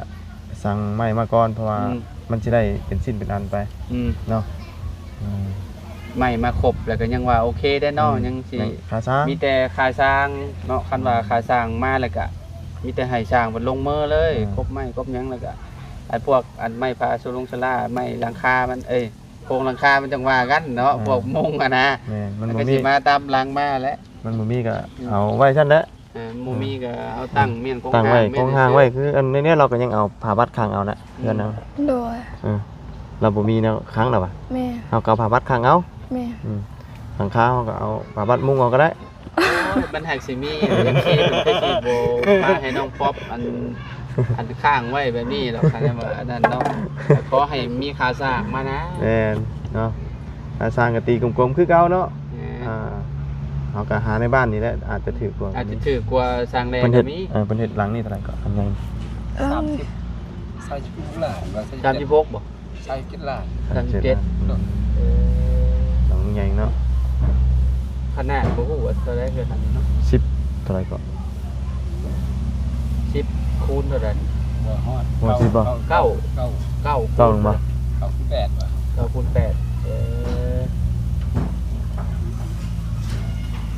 ສັ່ງໄມ້ມາກ່ອນ ເພາະວ່າ ອືມ ມັນຊິໄດ້ເປັນຊິ້ນເປັນອັນໄປ ອືມ ເນາະ ອືມ ໄມ້ມາຄົບແລ້ວກະຍັງວ່າໂອເຄໄດ້ເນາະ ອືມ ຍັງຊິ ຍັງຄ່າຊ່າງ ມີແຕ່ຄ່າຊ່າງເນາະ ຄັນວ່າ ອືມ ຄ່າຊ່າງມາແລ້ວກະ ມີແຕ່ໃຫ້ຊ່າງເພິ່ນລົງມືເລີຍ ອືມ ຄົບໄມ້ຄົບຫຍັງແລ້ວກະ ໄອ້ພວກອັນໄມ້ພາໂຊລົງສາລາ ໄມ້ຫຼັງຄາມັນ ເອີຍ ໂຄງຫຼັງຄາມັນຈັ່ງວ່າກັນເນາະ ອືມ ພວກມຸງຫັ້ນນະ ແມ່ນ ມັນ ມັນກໍ ບໍ່ມີ ຊິມາຕາມຫຼັງມາແຫຼະ ມັນບໍ່ມີກໍ ອືມ ເອົາໄວ້ຊັ້ນແຫຼະ ເອີ ບໍ່ມີກໍເອົາຕັ້ງ ອືມ ມ້ຽນໂຄງ ຕັ້ງໄວ້ ຮ່າງ ໂຄງຮ່າງໄວ້ ຄືອັນນີ້ ເຮົາກໍຍັງເອົາຜ້າບັດຂັງເອົານະ ອືມ ເຮືອນເຮົາ ໂດຍ ເອີ ລາວບໍ່ມີແນວຂັງລາວວ່າ ແມ່ນ ເຮົາກໍເອົາຜ້າບັດຂັງເອົາ ແມ່ນ ອືມ ຫຼັງຄາເຮົາກໍເອົາຜ້າບັດມຸງເອົາກໍໄດ້ ໂອ້ຍ ມັນຫາກຊິມີ ເອັຟຊີ ເພິ່ນຄືຊິບໍ່ພາໃຫ້ນ້ອງປັອບ ອັນ ອັນຄ້າງໄວ້ແບບນີ້ດອກ ຄັນວ່າອັນນັ້ນເນາະ ຂໍໃຫ້ມີຄ່າສ້າງມານະ ແມ່ນເນາະ ຄ່າສ້າງກໍຕີກົມໆຄືເກົ່າເນາະ ແມ່ນ ອ່າ ເຮົາກໍຫາໃນບ້ານນີ້ແຫຼະ ອາດຈະຖືກກວ່າ ອາດຈະຖືກກວ່າສ້າງແລ້ວກໍມີ ເອີ ເພິ່ນເຮັດຫຼັງນີ້ເທົ່າໃດກໍ ອັນໃຫຍ່ ສາມສິບ ສາມສິບຫົກລ້ານວ່າ ສາມສິບຫົກບໍ່? ຊາວເຈັດລ້ານ ຊາວເຈັດ ໂດຍ ເອີ ຫຼັງໃຫຍ່ເນາະ ຂະໜາດບໍ່ຮູ້ວ່າເທົ່າໃດເຮືອນຫຼັງນີ້ເນາະ ສິບເທົ່າໃດເກາະ ສິບຄູນເທົ່າໃດ ບໍ່ຮອດ ບໍ່ຮອດສິບບໍ່ ເກົ້າ ເກົ້າ ເກົ້າ ເກົ້າ ເກົ້າ ເກົ້າ ເກົ້າຄູນແປດວ່າ ເກົ້າຄູນແປດ ເອີ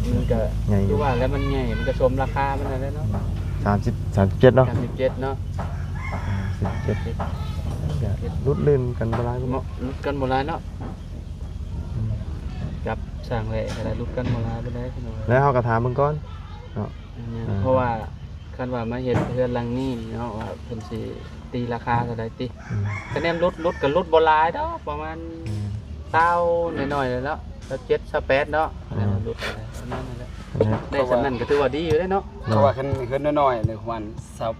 ມັນກະ ໃຫຍ່ຢູ່ ຄືວ່າແລ້ວມັນໃຫຍ່ ມັນກະສົມລາຄາມັນນັ້ນແຫຼະເນາະ ສາມສິບ ສາມສິບເຈັດເນາະ ສາມສິບເຈັດເນາະ ສາມສິບເຈັດ ເຈັດ ຫຼຸດລື່ນກັນບໍ່ຫຼາຍ ເນາະ ຫຼຸດກັນບໍ່ຫຼາຍເນາະ ອືມ ກັບຊ່າງແຫຼະກໍໄດ້ຫຼຸດກັນບໍ່ຫຼາຍປານໃດພີ່ນ້ອງ ແລ້ວເຮົາກໍຖາມເບິ່ງກ່ອນເນາະ ອືມ ອ່າ ເພາະວ່າຄັນວ່າມາເຮັດເຮືອນຫຼັງນີ້ເນາະ ວ່າເພິ່ນຊິຕີລາຄາເທົ່າໃດຕິ ອືມ ຄະແນນຫຼຸດ ຫຼຸດກໍຫຼຸດບໍ່ຫຼາຍດອກ ປະມານ ອືມ ຊາວໜ້ອຍໆແຫຼະເນາະ ຊາວເຈັດ ຊາວແປດເນາະ ອືມ ຄະແນນຫຼຸດປະມານນັ້ນແຫຼະ ອືມ ໄດ້ສ່ຳນັ້ນກໍຖືວ່າດີຢູ່ເດ້ເນາະ ເພາະວ່າຄັນເຮືອນນ້ອຍໆນີ້ປະມານຊາວ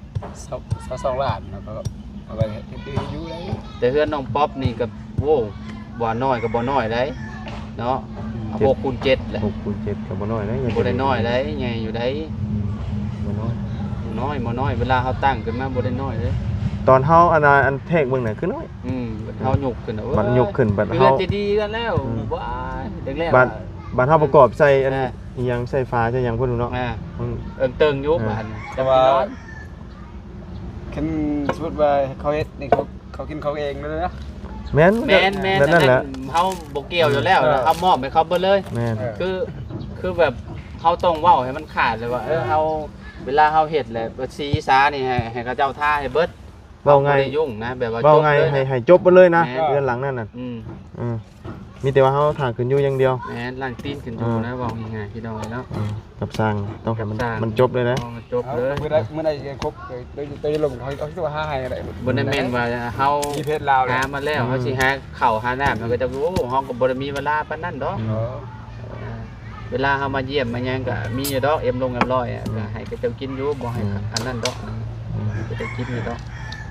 ຊາວ ຊາວສອງລ້ານ ແລ້ວກໍເອົາໄວ້ເຮັດຢູ່ໄດ້ ແຕ່ເຮືອນນ້ອງປັອບນີ້ກໍ ໂອ້ ບໍ່ນ້ອຍກໍບໍ່ນ້ອຍໃດເນາະ ອືມ ຫົກຄູນເຈັດແຫຼະ ຫົກຄູນເຈັດກໍບໍ່ນ້ອຍໃດ ບໍ່ໄດ້ນ້ອຍໃດ ໃຫຍ່ຢູ່ໃດ ອືມ ບໍ່ນ້ອຍ ບໍ່ນ້ອຍ ບໍ່ນ້ອຍ ເວລາເຮົາຕັ້ງຂຶ້ນມາບໍ່ໄດ້ນ້ອຍເດ້ ຕອນເຮົາອັນນ່າ ອັນແທກເບິ່ງນະຄືນ້ອຍ ອືມ ບັດເຮົາຍົກຂຶ້ນນະ ບັດຍົກຂຶ້ນ ເອີ ບັດເຮົາ ເຮືອນຈະດີກັນແລ້ວ ອືມ ວ້າຍ ແຕ່ແລກ ບັດ ບັດເຮົາປະກອບໃສ່ອັນ ອ່າ ອີ່ຫຍັງ ໃສ່ຝາໃສ່ຫຍັງພຸ້ນເນາະ ອ່າ ມັນ ເອີງເຕີງຢູ່ ອ່າ ບາດນີ້ ແຕ່ວ່າ ຄັນສົມມຸດວ່າເຂົາເຮັດນີ້ ເຂົາ ເຂົາກິນເຂົາເອງເລີຍນະ ແມ່ນ ແມ່ນໆ ແບບນັ້ນແຫຼະ ເຮົາບໍ່ກ່ຽວຢູ່ແລ້ວ ເອີ ເຮົາມອບໃຫ້ເຂົາເບິດເລີຍ ແມ່ນ ເອີ ຄື ຄືແບບເຮົາຕ້ອງເວົ້າໃຫ້ມັນຂາດເລີຍວ່າ ເອີ ເຮົາ ເວລາເຮົາເຮັດແຫຼະ ສີສານີ້ໃຫ້ ໃຫ້ເຂົາເຈົ້າທາໃຫ້ເບິດ ເວົ້າງ່າຍ ເຮົາບໍ່ໄດ້ຫຍຸ້ງນະ ແບບວ່າ ເວົ້າງ່າຍ ຈົບເລີຍ ໃຫ້ ໃຫ້ຈົບເບິດເລີຍນະ ແມ່ນ ເຮືອນຫຼັງນັ້ນນະ ອືມ ອືມ ມີແຕ່ວ່າເຮົາຖ້າຂຶ້ນຢູ່ຢ່າງດຽວ ແມ່ນ ລ້າງຕີນຂຶ້ນຢູ່ນະ ອ່າ ເວົ້າງ່າຍໆ ພີ່ນ້ອງເອີຍເນາະ ອືມ ກັບຊ່າງ ຕ້ອງໃຫ້ມັນ ກັບຊ່າງ ມັນຈົບເລີຍນະ ເອົາມັນຈົບເລີຍ ເອົາ ມື້ໃດ ມື້ໃດຄົບ ໂຕ ໂຕລົງ ເຮົາ ເຮົາຊິຫາໃຫ້ກໍໄດ້ ບໍ່ໄດ້ແມ່ນວ່າເຮົາມີເພຈລາວ ຫາມາແລ້ວ ອືມ ເຮົາຊິຫາເຂົ້າຫານ້ຳ ເຮົາກໍຈະ ໂອ້ ເຮົາກໍບໍ່ໄດ້ມີເວລາປານນັ້ນດອກ ເອີ ເວລາເຮົາມາຢ້ຽມມາຫຍັງກໍມີຢູ່ດອກ ເອັມລົງເອັມຮ້ອຍ ອືມ ກໍໃຫ້ເຂົາເຈົ້າກິນຢູ່ ບໍ່ໃຫ້ ອືມ ອັນນັ້ນດອກ ອືມ ເຂົາເຈົ້າກິນຢູ່ດອກ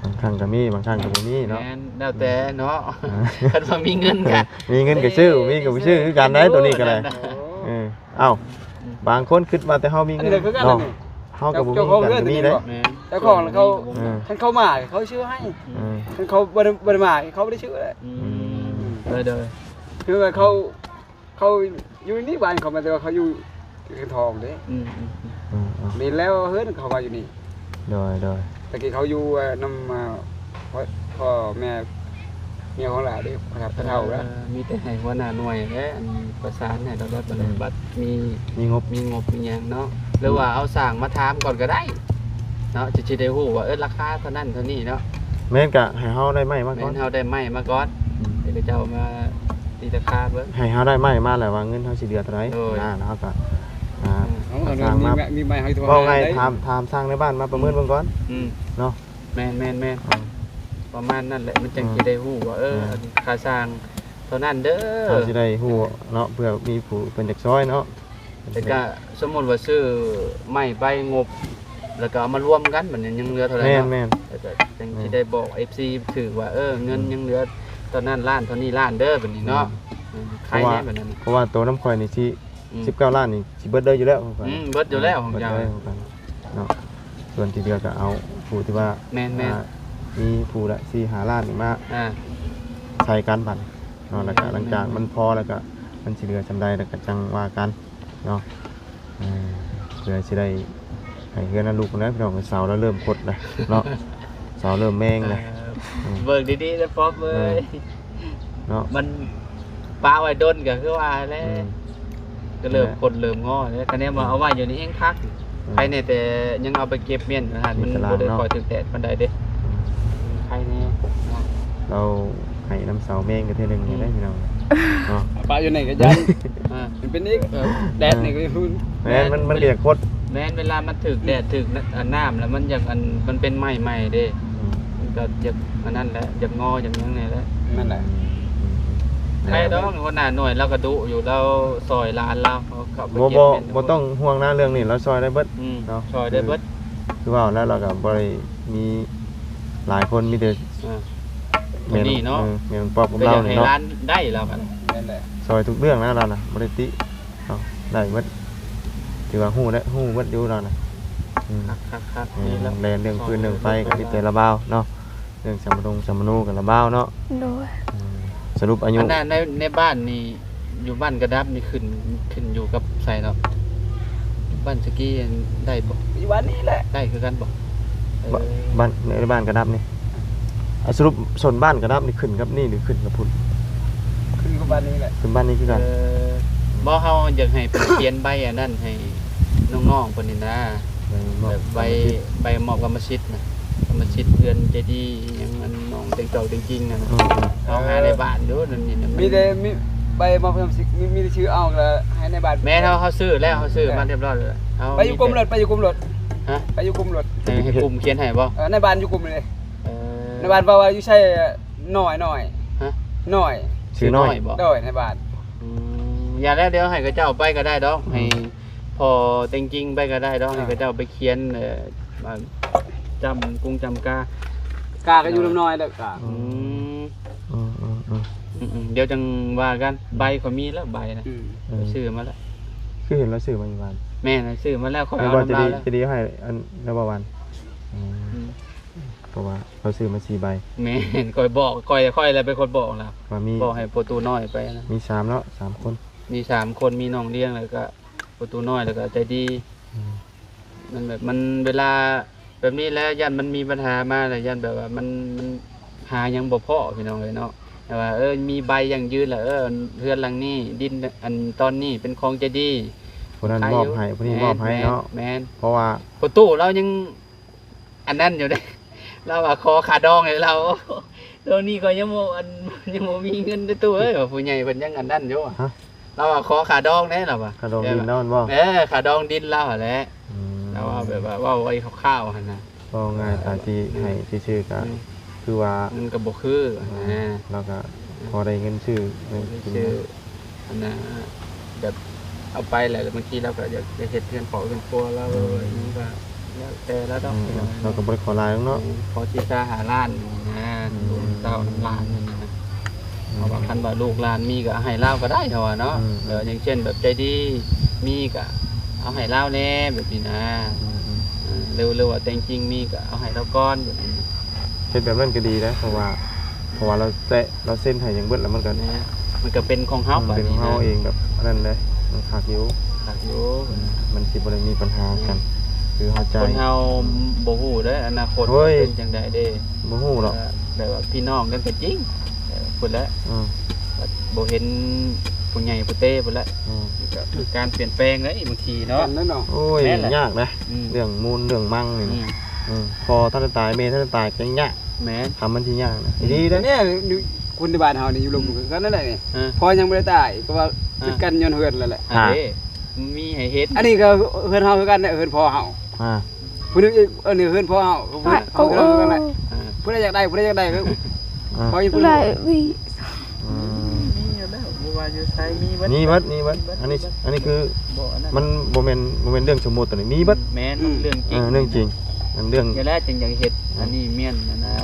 ບາງຄັ້ງກໍມີ ບາງຄັ້ງກໍບໍ່ມີເນາະ ແມ່ນ ແລ້ວແຕ່ເນາະ ອືມ ຄັນວ່າມີເງິນກໍ ມີເງິນກໍຊື້ ມີກໍບໍ່ຊື້ຄືກັນໄດ໋ ໂຕນີ້ກໍໄດ້ ເອີ ເອົ້າ ບາງຄົນຄິດວ່າແຕ່ເຮົາມີເງິນເນາະ ເຮົາກໍບໍ່ມີ ເຈົ້າຂອງເຮືອນກໍມີເດ້ ເຈົ້າຂອງເຂົາ ເອີ ຄັນເຂົາມາເຂົາຊື້ໃຫ້ ເອີ ຄັນເຂົາບໍ່ໄດ້ ບໍ່ໄດ້ມາເຂົາບໍ່ໄດ້ຊື້ເດ້ ອືມ ອືມ ໂດຍໆ ຄືວ່າເຂົາ ເຂົາຢູ່ນີ້ ບ້ານເຂົາ ແຕ່ວ່າເຂົາຢູ່ເຂດທອງເດ້ ອືມໆ ອືມໆ ນີ້ແລ້ວເຮືອນເຂົາວ່າຢູ່ນີ້ ໂດຍໆ ແຕ່ກີ້ເຂົາຢູ່ ເອີ ນຳ ອ່າ ພໍ່ ພໍ່ແມ່ ເມຍຂອງຫຼ້າເດ້ ພະເຖົ້າລະ ເອີ ມີແຕ່ໃຫ້ຫົວໜ້າໜ່ວຍແຫຼະ ອັນປະສານໃຫ້ລະ ບັດ ອືມ ບັດມີ ມີງົບ ມີງົບມີຫຍັງເນາະ ຫຼືວ່າເອົາຊ່າງມາຖາມກ່ອນກໍໄດ້ເນາະ ຈະ ຈະໄດ້ຮູ້ວ່າ ເອີ ລາຄາເທົ່ານັ້ນເທົ່ານີ້ເນາະ ແມ່ນ ກະໃຫ້ເຮົາໄດ້ໄມ້ມາກ່ອນ ແມ່ນ ເຮົາໄດ້ໄມ້ມາກ່ອນ ອືມ ໃຫ້ເຂົາເຈົ້າມາ ຕີລາຄາເບິ່ງ ໃຫ້ເຮົາໄດ້ໄມ້ມາແລ້ວວ່າເງິນເຮົາຊິເຫຼືອເທົ່າໃດ ໂດຍ ນະ ແລ້ວເຮົາກໍ ອ່າ ເອົາ ປະສານມາ ມີໄມ້ ມີໄມ້ໃຫ້ໂທຫາ ເວົ້າໄງ ໄດ້ ຖາມ ຖາມຊ່າງໃນບ້ານມາປະເມີນເບິ່ງກ່ອນ ອືມ ເນາະ ແມ່ນໆໆ ອືມ ປະມານນັ້ນແຫຼະ ມັນຈັ່ງ ອືມ ຊິໄດ້ຮູ້ວ່າ ເອີ ອ່າ ອັນຄ່າຊ່າງເທົ່ານັ້ນເດີ ເຮົາຊິໄດ້ຮູ້ເນາະ ເພື່ອມີຜູ້ເພິ່ນຢາກຊ່ອຍເນາະ ແລ້ວກະສົມມຸດວ່າຊື້ໄມ້ໃບງົບ ແລ້ວກະເອົາມາລວມກັນ ບັດນີ້ຍັງເຫຼືອເທົ່າໃດເນາະ ແມ່ນໆ ແລ້ວກະຈັ່ງຊິໄດ້ບອກເອັຟຊີຖືກວ່າ ເອີ ເງິນ ອືມ ຍັງເຫຼືອເທົ່ານັ້ນລ້ານ ເທົ່ານີ້ລ້ານເດີ ບັດນີ້ເນາະ ອືມ ອືມ ໃຄແດ່ບັດນັ້ນ ເພາະວ່າ ເພາະວ່າໂຕນຳຂ້ອຍນີ້ຊິ ອືມ ສິບເກົ້າລ້ານນີ້ຊິເບິດເລີຍຢູ່ແລ້ວຂອງຂ້ອຍ ອືມ ເບິດຢູ່ແລ້ວຂອງເຈົ້າ ເບິດເລີຍຂອງຂ້ອຍເນາະ ສ່ວນທີ່ເຫຼືອກໍເອົາຜູ້ທີ່ວ່າ ແມ່ນໆ ອ່າ ມີຜູ້ລະສີ່ຫ້າລ້ານນີ້ມາ ອ່າ ໃສ່ກັນບັດເນາະ ແລ້ວກໍ ແມ່ນໆ ຫຼັງຈາກມັນພໍແລ້ວກໍ ມັນຊິເຫຼືອສ່ຳໃດ ແລ້ວກໍຈັ່ງວ່າກັນເນາະ ເອີ ເພື່ອຊິໄດ້ໃຫ້ເຮືອນນຳລຸກນະ ພີ່ນ້ອງ ເສົາລະເລີ່ມຄົດລະເນາະ ເສົາເລີ່ມແມງລະ ເອີ ເອີ ເບິ່ງດີໆ ນະ ປອບເອີຍ ເອີ ເນາະ ມັນປະໄວ້ດົນກໍຄືວ່າແຫຼະ ອືມ ກໍເລີ່ມ ນັ້ນແຫຼະ ຄົດເລີ່ມງໍແລ້ວ ຄະແນນວ່າ ອືມ ເອົາໄວ້ຢູ່ນີ້ແຮງຄັກ ອືມ ໃຄແດ່ແຕ່ຍັງເອົາໄປເກັບມ້ຽນຫັ້ນ ມັນບໍ່ໄດ້ຄ່ອຍຖືກແດດປານໃດເດ້ ອືມ ໃຄແດ່ເນາະ ລາວໃຫ້ນຳເສົາແມງກັນເທື່ອໜຶ່ງ ອືມ ໄດ້ພີ່ນ້ອງເນາະ ປະຢູ່ນີ້ກໍຢ້ານ ອ່າ ມັນເປັນອີກ ເອີ ແດດນີ້ກໍຢູ່ພຸ້ນ ແມ່ນ ມັນ ມັນກໍຢາກຄົດ ແມ່ນ ເວລາມັນຖືກແດດ ອືມ ຖືກ ອັນ ນ້ຳແລ້ວມັນຢາກ ອັນ ມັນເປັນໄມ້ໃໝ່ເດ້ ອືມ ມັນກໍຢາກອັນນັ້ນແຫຼະ ຢາກງໍ ຢາກຫຍັງແດ່ແຫຼະ ແມ່ນແຫຼະ ອືມ ໃຜດອກ ຫົວໜ້າໜ່ວຍລາວກໍດຸຢູ່ ລາວຊ່ອຍຫຼານລາວ ເຂົາເຂົ້າໄປ ບໍ່ ເກັບ ບໍ່ ບໍ່ຕ້ອງຫ່ວງນະ ເລື່ອງນີ້ລາວຊ່ອຍໄດ້ເບິດ ອືມ ເນາະ ຊ່ອຍໄດ້ເບິດ ຄື ຄືເວົ້າແລ້ວ ລາວກໍບໍ່ໄດ້ມີຫຼາຍຄົນ ມີແຕ່ ອ່າ ແມ່ນ ຕົວນີ້ເນາະ ເອີ ແມ່ນປອບກັບລາວນີ້ເນາະ ກໍຢາກໃຫ້ຫຼານໄດ້ລາວກໍ ແມ່ນແຫຼະ ຊ່ອຍທຸກເລື່ອງນະລາວນະ ບໍ່ໄດ້ຕິ ເອົາ ໄດ້ເບິດ ຖືວ່າຮູ້ແລ້ວ ຮູ້ເບິດຢູ່ລາວນະ ອືມ ຄັກໆໆ ແມ່ນ ນີ້ແຫຼະ ແລ່ນເລື່ອງຟືນເລື່ອງໄຟກໍມີແຕ່ລາວເບົາເນາະ ເລື່ອງສຳມະນົງສຳມະໂນກໍລາວເບົາເນາະ ໂດຍ ອືມ ສະຫຼຸບອາຍຸ ອັນນັ້ນໃນ ໃນບ້ານນີ້ ຢູ່ບ້ານກະດັບນີ້ຂຶ້ນ ຂຶ້ນຢູ່ກັບໃສເນາະ ບ້ານສະກີໄດ້ບໍ່ ຢູ່ບ້ານນີ້ແຫຼະ ໄດ້ຄືກັນບໍ່ ເອີ ບ້ານ ໃນບ້ານກະດັບນີ້ ອ່າ ສະຫຼຸບໂຊນບ້ານກະດັບນີ້ຂຶ້ນກັບນີ້ ຫຼືຂຶ້ນກັບພຸ້ນ ຂຶ້ນກັບບ້ານນີ້ແຫຼະ ຂຶ້ນບ້ານນີ້ຄືກັນ ເອີ ບໍ່ ເຮົາຢາກໃຫ້ເພິ່ນຂຽນໃບອັນນັ້ນໃຫ້ນ້ອງໆເພິ່ນນີ້ນະ ໃບມອບ ແບບໃບ ກຳມະສິດ ໃບມອບກຳມະສິດນະ ກຳມະສິດເຮືອນເຈດີຫຍັງ ອັນນ້ອງແຕງເຈົ້າແຕງຈິງນັ້ນນະ ອືມໆ ເຮົາຫາໃນບ້ານຢູ່ນັ້ນນີ້ນະ ມີແຕ່ ມີໃບມອບກຳມະສິດ ມີ ມີແຕ່ຊື່ເອົາ ແລ້ວໃຫ້ໃນບ້ານ ແມ່ນ ເຮົາ ເຮົາຊື້ແລ້ວ ເຮົາຊື້ມາຮຽບຮ້ອຍແລ້ວ ເຮົາ ໄປຢູ່ກຸ່ມໂລດ ໄປຢູ່ກຸ່ມໂລດ ຮະ ໄປຢູ່ກຸ່ມໂລດ ໃຫ້ ໃຫ້ກຸ່ມຂຽນໃຫ້ບໍ່ ເອີ ໃນບ້ານຢູ່ກຸ່ມນີ້ ເອີ ໃນບ້ານເວົ້າວ່າຢູ່ໃສ ນ້ອຍ ນ້ອຍ ຮະ ນ້ອຍ ຊື່ນ້ອຍ ຊື່ນ້ອຍບໍ່ ໂດຍ ໃນບ້ານ ອືມ ຢ່າແລ້ວ ດຽວໃຫ້ເຂົາເຈົ້າໄປກໍໄດ້ດອກ ອືມ ໃຫ້ພໍ່ແຕງຈິງໄປກໍໄດ້ດອກ ໃຫ້ເຂົາເຈົ້າໄປຂຽນ ເອີ ອ່າ ຈຳກຸງຈຳກາ ກາກໍຢູ່ນຳນ້ອຍແລ້ວກາ ອືມ ອືມໆໆ ອືມໆ ດຽວຈັ່ງວ່າກັນ ອືມ ໃບຂ້ອຍມີແລ້ວ ໃບນະ ອືມ ຂ້ອຍຊື້ມາແລ້ວ ຄືເຫັນລາວຊື້ມາຢູ່ບ້ານ ແມ່ນ ຊື້ມາແລ້ວ ຂ້ອຍເອົານຳລາວແລ້ວ ຈະດີໃຫ້ອັນລາວບໍ່ຫວານ ອືມ ອືມ ເພາະວ່າເຮົາຊື້ມາສີ່ໃບ ແມ່ນ ຂ້ອຍບອກ ຂ້ອຍ ຂ້ອຍແຫຼະເປັນຄົນບອກລາວ ວ່າມີ ບອກໃຫ້ພໍ່ຕູ້ນ້ອຍໄປນະ ມີສາມເນາະ ສາມຄົນ ມີສາມຄົນ ມີນ້ອງລ້ຽງ ແລ້ວກໍພໍ່ຕູ້ນ້ອຍ ແລ້ວກໍໃຈດີ ອືມ ມັນແບບ ມັນເວລາແບບນີ້ແຫຼະ ຢ້ານມັນມີບັນຫາມາ ແລ້ວຢ້ານແບບວ່າມັນ ມັນຫາຫຍັງບໍ່ພໍ້ ພີ່ນ້ອງເອີຍເນາະ ແຕ່ວ່າ ເອີ ມີໃບຢັ້ງຢືນແລ້ວ ເອີ ເຮືອນຫຼັງນີ້ ດິນອັນຕອນນີ້ເປັນຂອງໃຈດີ ຜູ້ນັ້ນມອບໃຫ້ ຜູ້ນີ້ມອບໃຫ້ເນາະ ແມ່ນ ແມ່ນ ເພາະວ່າ ພໍ່ຕູ້ລາວຍັງ ອັນນັ້ນຢູ່ເດ້ ລາວວ່າຂໍຄ່າດອງໃຫ້ລາວ ດຽວນີ້ຂ້ອຍຍັງບໍ່ ອັນ ຍັງບໍ່ມີເງິນເດ້ຕູ້ເອີຍ ວ່າຜູ້ໃຫຍ່ເພິ່ນຍັງອັນນັ້ນຢູ່ ຮະ ລາວວ່າຂໍຄ່າດອງແດ່ ລາວວ່າ ຄ່າດອງດິນລາວແມ່ນບໍ່ ເອີ ຄ່າດອງດິນລາວຫັ້ນແຫຼະ ອືມ ລາວວ່າແບບວ່າເວົ້າໄວ້ຄ່າວໆຫັ້ນນະ ເວົ້າງ່າຍ ເອີ ຖ້າຊິໃຫ້ຊື່ໆກໍ ອືມ ຄືວ່າ ມັນກໍບໍ່ຄື ອ່າ ນະ ລາວກໍພໍໄດ້ເງິນຊື້ ຊື້ ອັນນ່າ ແບບເອົາໄປແລ້ວ ບາງທີລາວກໍຢາກໄດ້ເຮັດເຮືອນຄອບເຮືອນຄົວລາວ ອືມ ມັນກໍແລ້ວແຕ່ລາວດອກ ອືມ ເອີ ລາວກໍບໍ່ໄດ້ຂໍຫຼາຍດອກເນາະ ເອີ ຂໍສີ່ຫ້າລ້ານນະ ອືມ ລູກເຕົ້ານຳຫຼານນັ້ນນະ ອືມ ເພາະວ່າຄັນວ່າລູກຫຼານມີກໍເອົາໃຫ້ລາວກໍໄດ້ ເຮົາວ່າເນາະ ອືມ ເອີ ຢ່າງເຊັ່ນແບບໃຈດີ ມີກໍເອົາໃຫ້ລາວແດ່ ແບບນີ້ນະ ອືມ ເອີ ຫຼື ຫຼືວ່າແຕ່ງຈິງມີກໍເອົາໃຫ້ລາວກ່ອນ ແບບນີ້ ເຮັດແບບນັ້ນກໍດີນະ ເພາະວ່າ ເພາະວ່າລາວແຕະ ລາວເຊັນໃຫ້ຫຍັງເບິດແລ້ວ ມັນກໍ ແມ່ນ ມັນກໍເປັນຂອງເຮົາ ອືມ ບາດນີ້ນະ ເປັນຂອງເຮົາເອງ ແບບອັນນັ້ນເດ້ ມັນຄັກຢູ່ ຄັກຢູ່ ອືມ ມັນຊິບໍ່ໄດ້ມີບັນຫາກັນ ແມ່ນ ຄືເຮົາຈ່າຍ ຄົນເຮົາ ອືມ ບໍ່ຮູ້ເດ້ອະນາຄົດ ໂອ້ຍ ເປັນຈັ່ງໃດເດ້ ບໍ່ຮູ້ດອກ ແບບວ່າພີ່ນ້ອງກັນກໍຈິງ ແຕ່ພຸ້ນແຫຼະ ອືມ ບໍ່ເຫັນຜູ້ໃຫຍ່ຜູ້ເຕພຸ້ນແຫຼະ ອືມ ມັນກໍຄືການປ່ຽນແປງເດ້ບາງທີເນາະ ກັນແລ້ວເນາະ ໂອ້ຍ ແມ່ນແຫຼະ ຍາກນະ ອືມ ເລື່ອງມູນເລື່ອງມັງນີ້ ອືມ ອືມ ພໍ່ທັນໄດ້ຕາຍ ແມ່ທັນໄດ້ຕາຍ ກໍຍັງຍາກ ແມ່ນ ຄຳມັນຊິຍາກນະ ອືມ ດີເດ້ ແນ່ ຢູ່ ຄົນໃນບ້ານເຮົານີ້ຢູ່ລົມຄືກັນນັ້ນແຫຼະນີ້ ເອີ ພໍ່ຍັງບໍ່ໄດ້ຕາຍ ກໍວ່າ ເອີ ຕິດກັນຍ້ອນເຮືອນນັ້ນແຫຼະ ອ່າ ອັນນີ້ມີໃຫ້ເຮັດ ອັນນີ້ກໍເຮືອນເຮົາຄືກັນແຫຼະ ເຮືອນພໍ່ເຮົາ ອ່າ ຜູ້ໜຶ່ງອີກ ອັນນີ້ເຮືອນພໍ່ເຮົາ ເຮົາຄືກັນແຫຼະ ອ່າ ຜູ້ໃດຢາກໄດ້ ຜູ້ໃດຢາກໄດ້ກໍ ອ່າ ຂໍຢູ່ຜູ້ ໄດ້ມີ ອືມ ມີຢູ່ແລ້ວ ບໍ່ວ່າຢູ່ໃສມີເບິດ ມີເບິດ ມີເບິດ ອັນນີ້ ອັນນີ້ຄື ບໍ່ ອັນນັ້ນ ມັນບໍ່ແມ່ນ ບໍ່ແມ່ນເລື່ອງສົມມຸດ ຕົວນີ້ມີເບິດ ແມ່ນ ອືມ ເລື່ອງຈິງ ເອີ ເລື່ອງຈິງ ອັນເລື່ອງ ນີ້ແຫຼະຈຶ່ງຢາກເຮັດ ອ່າ ອັນນີ້ມ້ຽນ ອັນນ່າ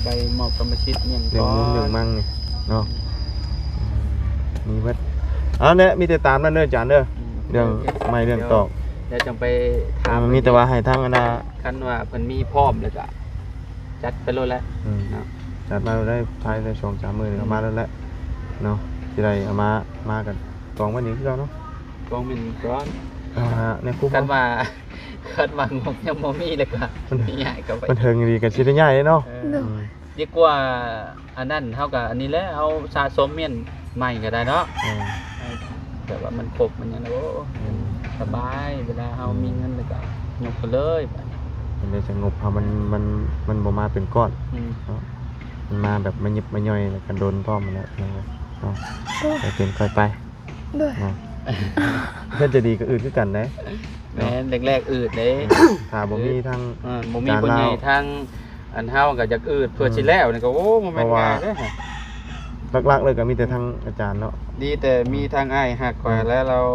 ໃບມອບກຳມະສິດມ້ຽນ ເລື່ອງເງິນ ເລື່ອງມັງນີ້ເນາະ ມີເບິດ ເອົາແຫຼະ ມີແຕ່ຕາມນັ້ນເດີອາຈານເດີ ອືມ ເລື່ອງໄມ້ເລື່ອງຕອກ ດຽວຈັ່ງໄປຖາມ ເອີ ມີແຕ່ວ່າໃຫ້ທາງອັນນ່າ ຄັນວ່າເພິ່ນມີພ້ອມແລ້ວກະຈັດໄປໂລດແຫຼະ ອືມ ເນາະ ຈັດມາໂລດໄດ້ ພາຍໃນສອງສາມມື້ນີ້ ອືມ ກໍມາໂລດແຫຼະເນາະ ຊິໄດ້ເອົາມາ ມາກັນກອງໄວ້ນີ້ຄືເກົ່າເນາະ ກອງແມ່ນກ່ອນ ອ່າ ໃນຄຸມ ຄັນວ່າ ຄັນວ່າງົບຍັງບໍ່ມີແລ້ວກໍ ມັນ ຍ້າຍເຂົ້າໄປ ມັນເຖິງດີກໍຊິໄດ້ຍ້າຍເນາະ ເອີ ອືມ ດີກວ່າອັນນັ້ນ ເຮົາກໍອັນນີ້ແຫຼະ ເຮົາສະສົມມ້ຽນໃໝ່ກໍໄດ້ເນາະ ເອີ ແບບວ່າມັນຄົບມັນຫຍັງ ໂອ້ ອືມ ສະບາຍ ເວລາເຮົາ ອືມ ມີເງິນແລ້ວກໍຍົກໄປເລີຍ ມັນໄດ້ສະຫງົບ ເຮົາມັນ ມັນ ມັນບໍ່ມາເປັນກ້ອນ ອືມ ເນາະ ມັນມາແບບມາຍິບມາຍ່ອຍ ແລ້ວກໍດົນພ້ອມຫັ້ນແຫຼະ ເນາະ ຄ່ອຍເປັນຄ່ອຍໄປ ໂດຍ ເນາະ ເຮັດຈະດີກໍອືດຄືກັນເດ້ ແມ່ນ ເນາະ ແລກໆອືດເດ້ ຖ້າບໍ່ມີທາງ ເອີ ບໍ່ມີຜູ້ໃຫຍ່ທາງ ອັນເຮົາກໍຢາກອືດເພື່ອ ອືມ ຊິແລ້ວນີ້ກໍ ໂອ້ ບໍ່ແມ່ນງ່າຍເດ້ ຫຼັກໆເລີຍກໍມີແຕ່ທາງອາຈານເນາະ ດີແຕ່ມີທາງອ້າຍຮັກຂ້ອຍ ອືມ ແລ້ວລາວ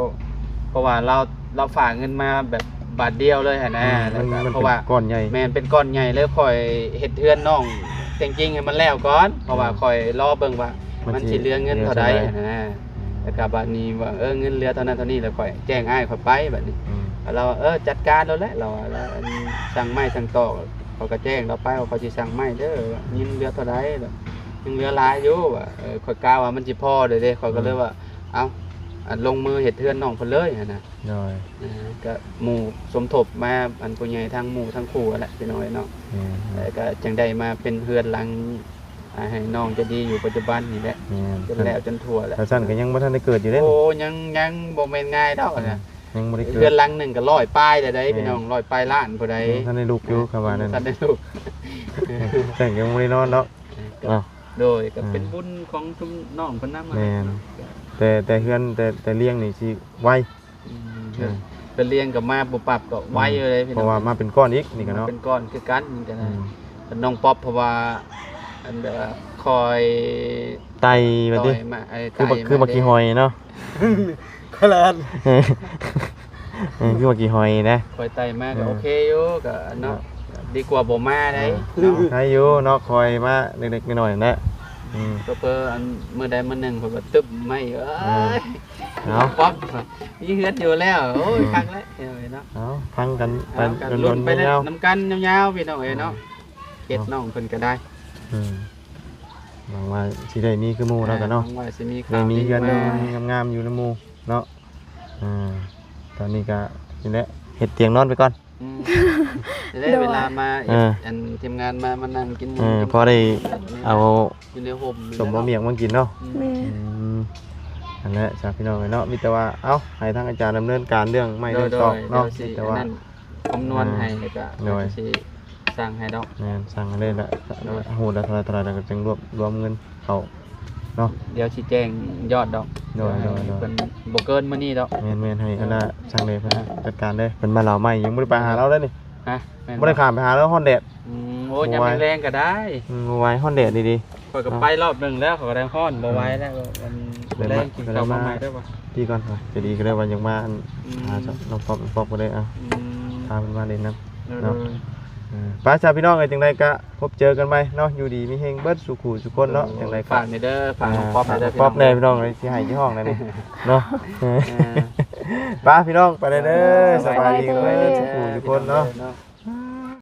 ເພາະວ່າລາວ ລາວຝາກເງິນມາແບບບາດດຽວເລີຍຫັ້ນນະ ອືມ ມັນ ມັນເປັນກ້ອນໃຫຍ່ ແມ່ນ ເປັນກ້ອນໃຫຍ່ເລີຍ ຂ້ອຍເຮັດເຮືອນນ້ອງແຕ່ງຈິງໃຫ້ມັນແລ້ວກ່ອນ ເພາະວ່າ ອືມ ຂ້ອຍລໍເບິ່ງວ່າ ມັນ ມັນຊິເຫຼືອເງິນເທົ່າໃດ ເຫຼືອເທົ່າໃດຫັ້ນນະ ອືມ ແລ້ວກໍບາດນີ້ວ່າ ເອີ ເງິນເຫຼືອເທົ່ານັ້ນເທົ່ານີ້ ແລ້ວຂ້ອຍແຈ້ງອ້າຍຂ້ອຍໄປບາດນີ້ ອືມ ແລ້ວລາວວ່າ ເອີ ຈັດການໂລດແຫຼະ ລາວວ່າ ລາວອັນສັ່ງໄມ້ສັ່ງຕອກ ຂ້ອຍກໍແຈ້ງລາວໄປວ່າ ຂ້ອຍຊິສັ່ງໄມ້ເດີ ເງິນເຫຼືອເທົ່າໃດ ຍັງເຫຼືອຫຼາຍຢູ່ວ່າ ເອີ ຂ້ອຍກະວ່າມັນຊິພໍເລີຍເດ້ ຂ້ອຍກໍເລີຍວ່າ ອືມ ເອົາ ອັນລົງມືເຮັດເຮືອນນ້ອງເພິ່ນເລີຍຫັ້ນນະ ໂດຍ ເອີ ກໍໝູ່ສົມທົບມາ ອັນຜູ້ໃຫຍ່ທາງໝູ່ທາງຄູ່ຫັ້ນແຫຼະ ພີ່ນ້ອງເອີຍເນາະ ແມ່ນໆ ແລ້ວກໍຈຶ່ງໄດ້ມາເປັນເຮືອນຫຼັງ ອ່າ ໃຫ້ນ້ອງໃຈດີຢູ່ປັດຈຸບັນນີ້ແຫຼະ ແມ່ນ ຈົນແລ້ວຈົນທົ່ວແຫຼະ ຖ້າຊັ້ນກໍຍັງບໍ່ທັນໄດ້ເກີດຢູ່ເດ້ ໂອ້ ຍັງ ຍັງບໍ່ແມ່ນງ່າຍດອກ ອືມ ນະ ຍັງບໍ່ໄດ້ເກີດ ເຮືອນຫຼັງໜຶ່ງກໍຮ້ອຍປາຍແລ້ວໃດ໋ ແມ່ນ ພີ່ນ້ອງ ຮ້ອຍປາຍລ້ານພຸ້ນໃດ໋ ຍັງບໍ່ທັນໄດ້ລຸກຢູ່ ຄຳວ່ານັ້ນ ຍັງບໍ່ທັນໄດ້ລຸກ ເອີ ກໍ ເນາະ ໂດຍ ກໍເປັນ ອ່າ ບຸນຂອງຊຸມນ້ອງເພິ່ນນຳ ແມ່ນ ແຕ່ ແຕ່ເຮືອນ ແຕ່ ແຕ່ລ້ຽງນີ້ຊິໄວ ອືມ ເອີ ເປັນລ້ຽງກໍມາປຸບປັບກໍໄວເລີຍ ອືມ ພີ່ນ້ອງ ເພາະວ່າມາເປັນກ້ອນອີກ ນີ້ກໍເນາະ ມາເປັນກ້ອນຄືກັນ ນີ້ກໍ ອືມ ເປັນນ້ອງປັອບ ເພາະວ່າ ອັນແບບວ່າ ຄອຍໄຕ່ວ່າຕິ ຄືບັກ ຄືບັກຂີ້ຫອຍເນາະ ຄົນລະອັນ ເອີ ຄືບັກຂີ້ຫອຍນະ ຄອຍໄຕ່ມາກໍ ອືມ ໂອເຄຢູ່ ກໍເນາະ ເນາະ ດີກວ່າບໍ່ມາໄດ໋ ເອີ ເນາະ ໃຫ້ຢູ່ເນາະ ຄອຍມາເລັກໆນ້ອຍໆນັ້ນແຫຼະ ອືມ ເຜີໆ ອັນ ມື້ໃດມື້ໜຶ່ງ ຂ້ອຍກໍຕຶບໃໝ່ ເອີ ເອີຍ ເອົາ ປ້ອມ ມີເຮືອນຢູ່ແລ້ວ ໂອ້ຍ ອືມ ຄັກແລ້ວເນາະ ເອົາ ຟັງກັນໄປ ເອົາ ກັນ ດົນໆ ໄປຍາວໆ ນຳກັນຍາວໆ ພີ່ນ້ອງເອີຍເນາະ ອືມ ເຮັດນ້ອງເພິ່ນກໍໄດ້ ອືມ ຫວັງວ່າຊິໄດ້ມີຄືໝູ່ເນາະ ອ່າ ກັນເນາະ ຫວັງວ່າຊິມີຂ່າວ ໄດ້ມີເຮືອນ ດີມາ ງາມໆຢູ່ນຳໝູ່ເນາະ ອ່າ ຕອນນີ້ກໍນີ້ແຫຼະ ເຮັດຕຽງນອນໄປກ່ອນ ອືມ ໄດ້ເວລາມາ ເອີ ອັນທີມງານມາ ມານັ່ງກິນ ເອີ ພໍໄດ້ເອົາ ຢູ່ໃນຮົ່ມ ສົມບໍ່ໝຽກມາກິນເນາະ ອືມ ແມ່ນ ອືມ ນັ້ນແຫຼະຊະ ພີ່ນ້ອງເອີຍເນາະ ມີແຕ່ວ່າ ເອົ້າ ໃຫ້ທາງອາຈານດຳເນີນການເລື່ອງໄມ້ເລື່ອງຕອກເນາະ ໂດຍ ມີແຕ່ວ່າ ອັນນັ້ນ ຄຳນວນໃຫ້ ອ່າ ແລ້ວກໍ ໂດຍ ຊິສັ່ງໃຫ້ດອກ ແມ່ນ ສັ່ງໃຫ້ເລີຍລະ ໂດຍ ຮູ້ແລ້ວເທົ່າໃດໆ ແລ້ວກໍຈຶ່ງລວບລວມເງິນເຂົ້າເນາະ ດຽວຊິແຈ້ງຍອດດອກ ໂດຍ ໂດຍ ໂດຍ ເພິ່ນບໍ່ເກີນມື້ນີ້ດອກ ແມ່ນໆ ໃຫ້ ເອີ ອັນນ່າ ຊ່າງເດເພິ່ນ ອ່າ ຈັດການເລີຍ ເພິ່ນມາລາວໃໝ່ ຍັງບໍ່ໄດ້ໄປຫາລາວເລີຍນີ້ ຮະ ແມ່ນບໍ່ ບໍ່ໄດ້ຂ້າມໄປຫາລາວ ຮ້ອນແດດ ອືມ ໂອ້ຍ ຍາມແລງໆກໍໄດ້ ອືມ ບໍ່ໄຫວ ຮ້ອນແດດດີໆ ຂ້ອຍກໍໄປລອບໜຶ່ງແລ້ວ ຂ້ອຍກໍໄດ້ຮ້ອນ ບໍ່ໄຫວແລ້ວ ອືມ ແລງກິນເຂົ້າມາໃໝ່ເດີວ່າ ດີກ່ອນ ຈະດີກໍໄດ້ວ່າຍັງມາ ອັນ ອືມ ຫານ້ອງປອບ ນ້ອງປອບກໍໄດ້ ອ່ະ ອືມ ພາເພິ່ນມາຫຼິ້ນນຳເນາະ ເອີ ເອີ ໄປຊະພີ່ນ້ອງເອີຍ ຈັ່ງໃດກໍ ພົບເຈີກັນໃໝ່ເນາະ ຢູ່ດີມີແຮງເບິດສູ່ຄູ່ສູ່ຄົນເນາະ ຈັ່ງໃດກໍ ຝາກແດ່ເດີ ຝາກນ້ອງປອບແດ່ເດີ ປອບແດ່ພີ່ນ້ອງເອີຍ ຊິໃຫ້ຊິຮ້ອງແດ່ນີ້ເນາະ ເອີ ໄປພີ່ນ້ອງ ໄປແດ່ເດີ ເອີ ສະບາຍດີ ສະບາຍດີ ເບິດສູ່ຄູ່ສູ່ຄົນເນາະ ເນາະ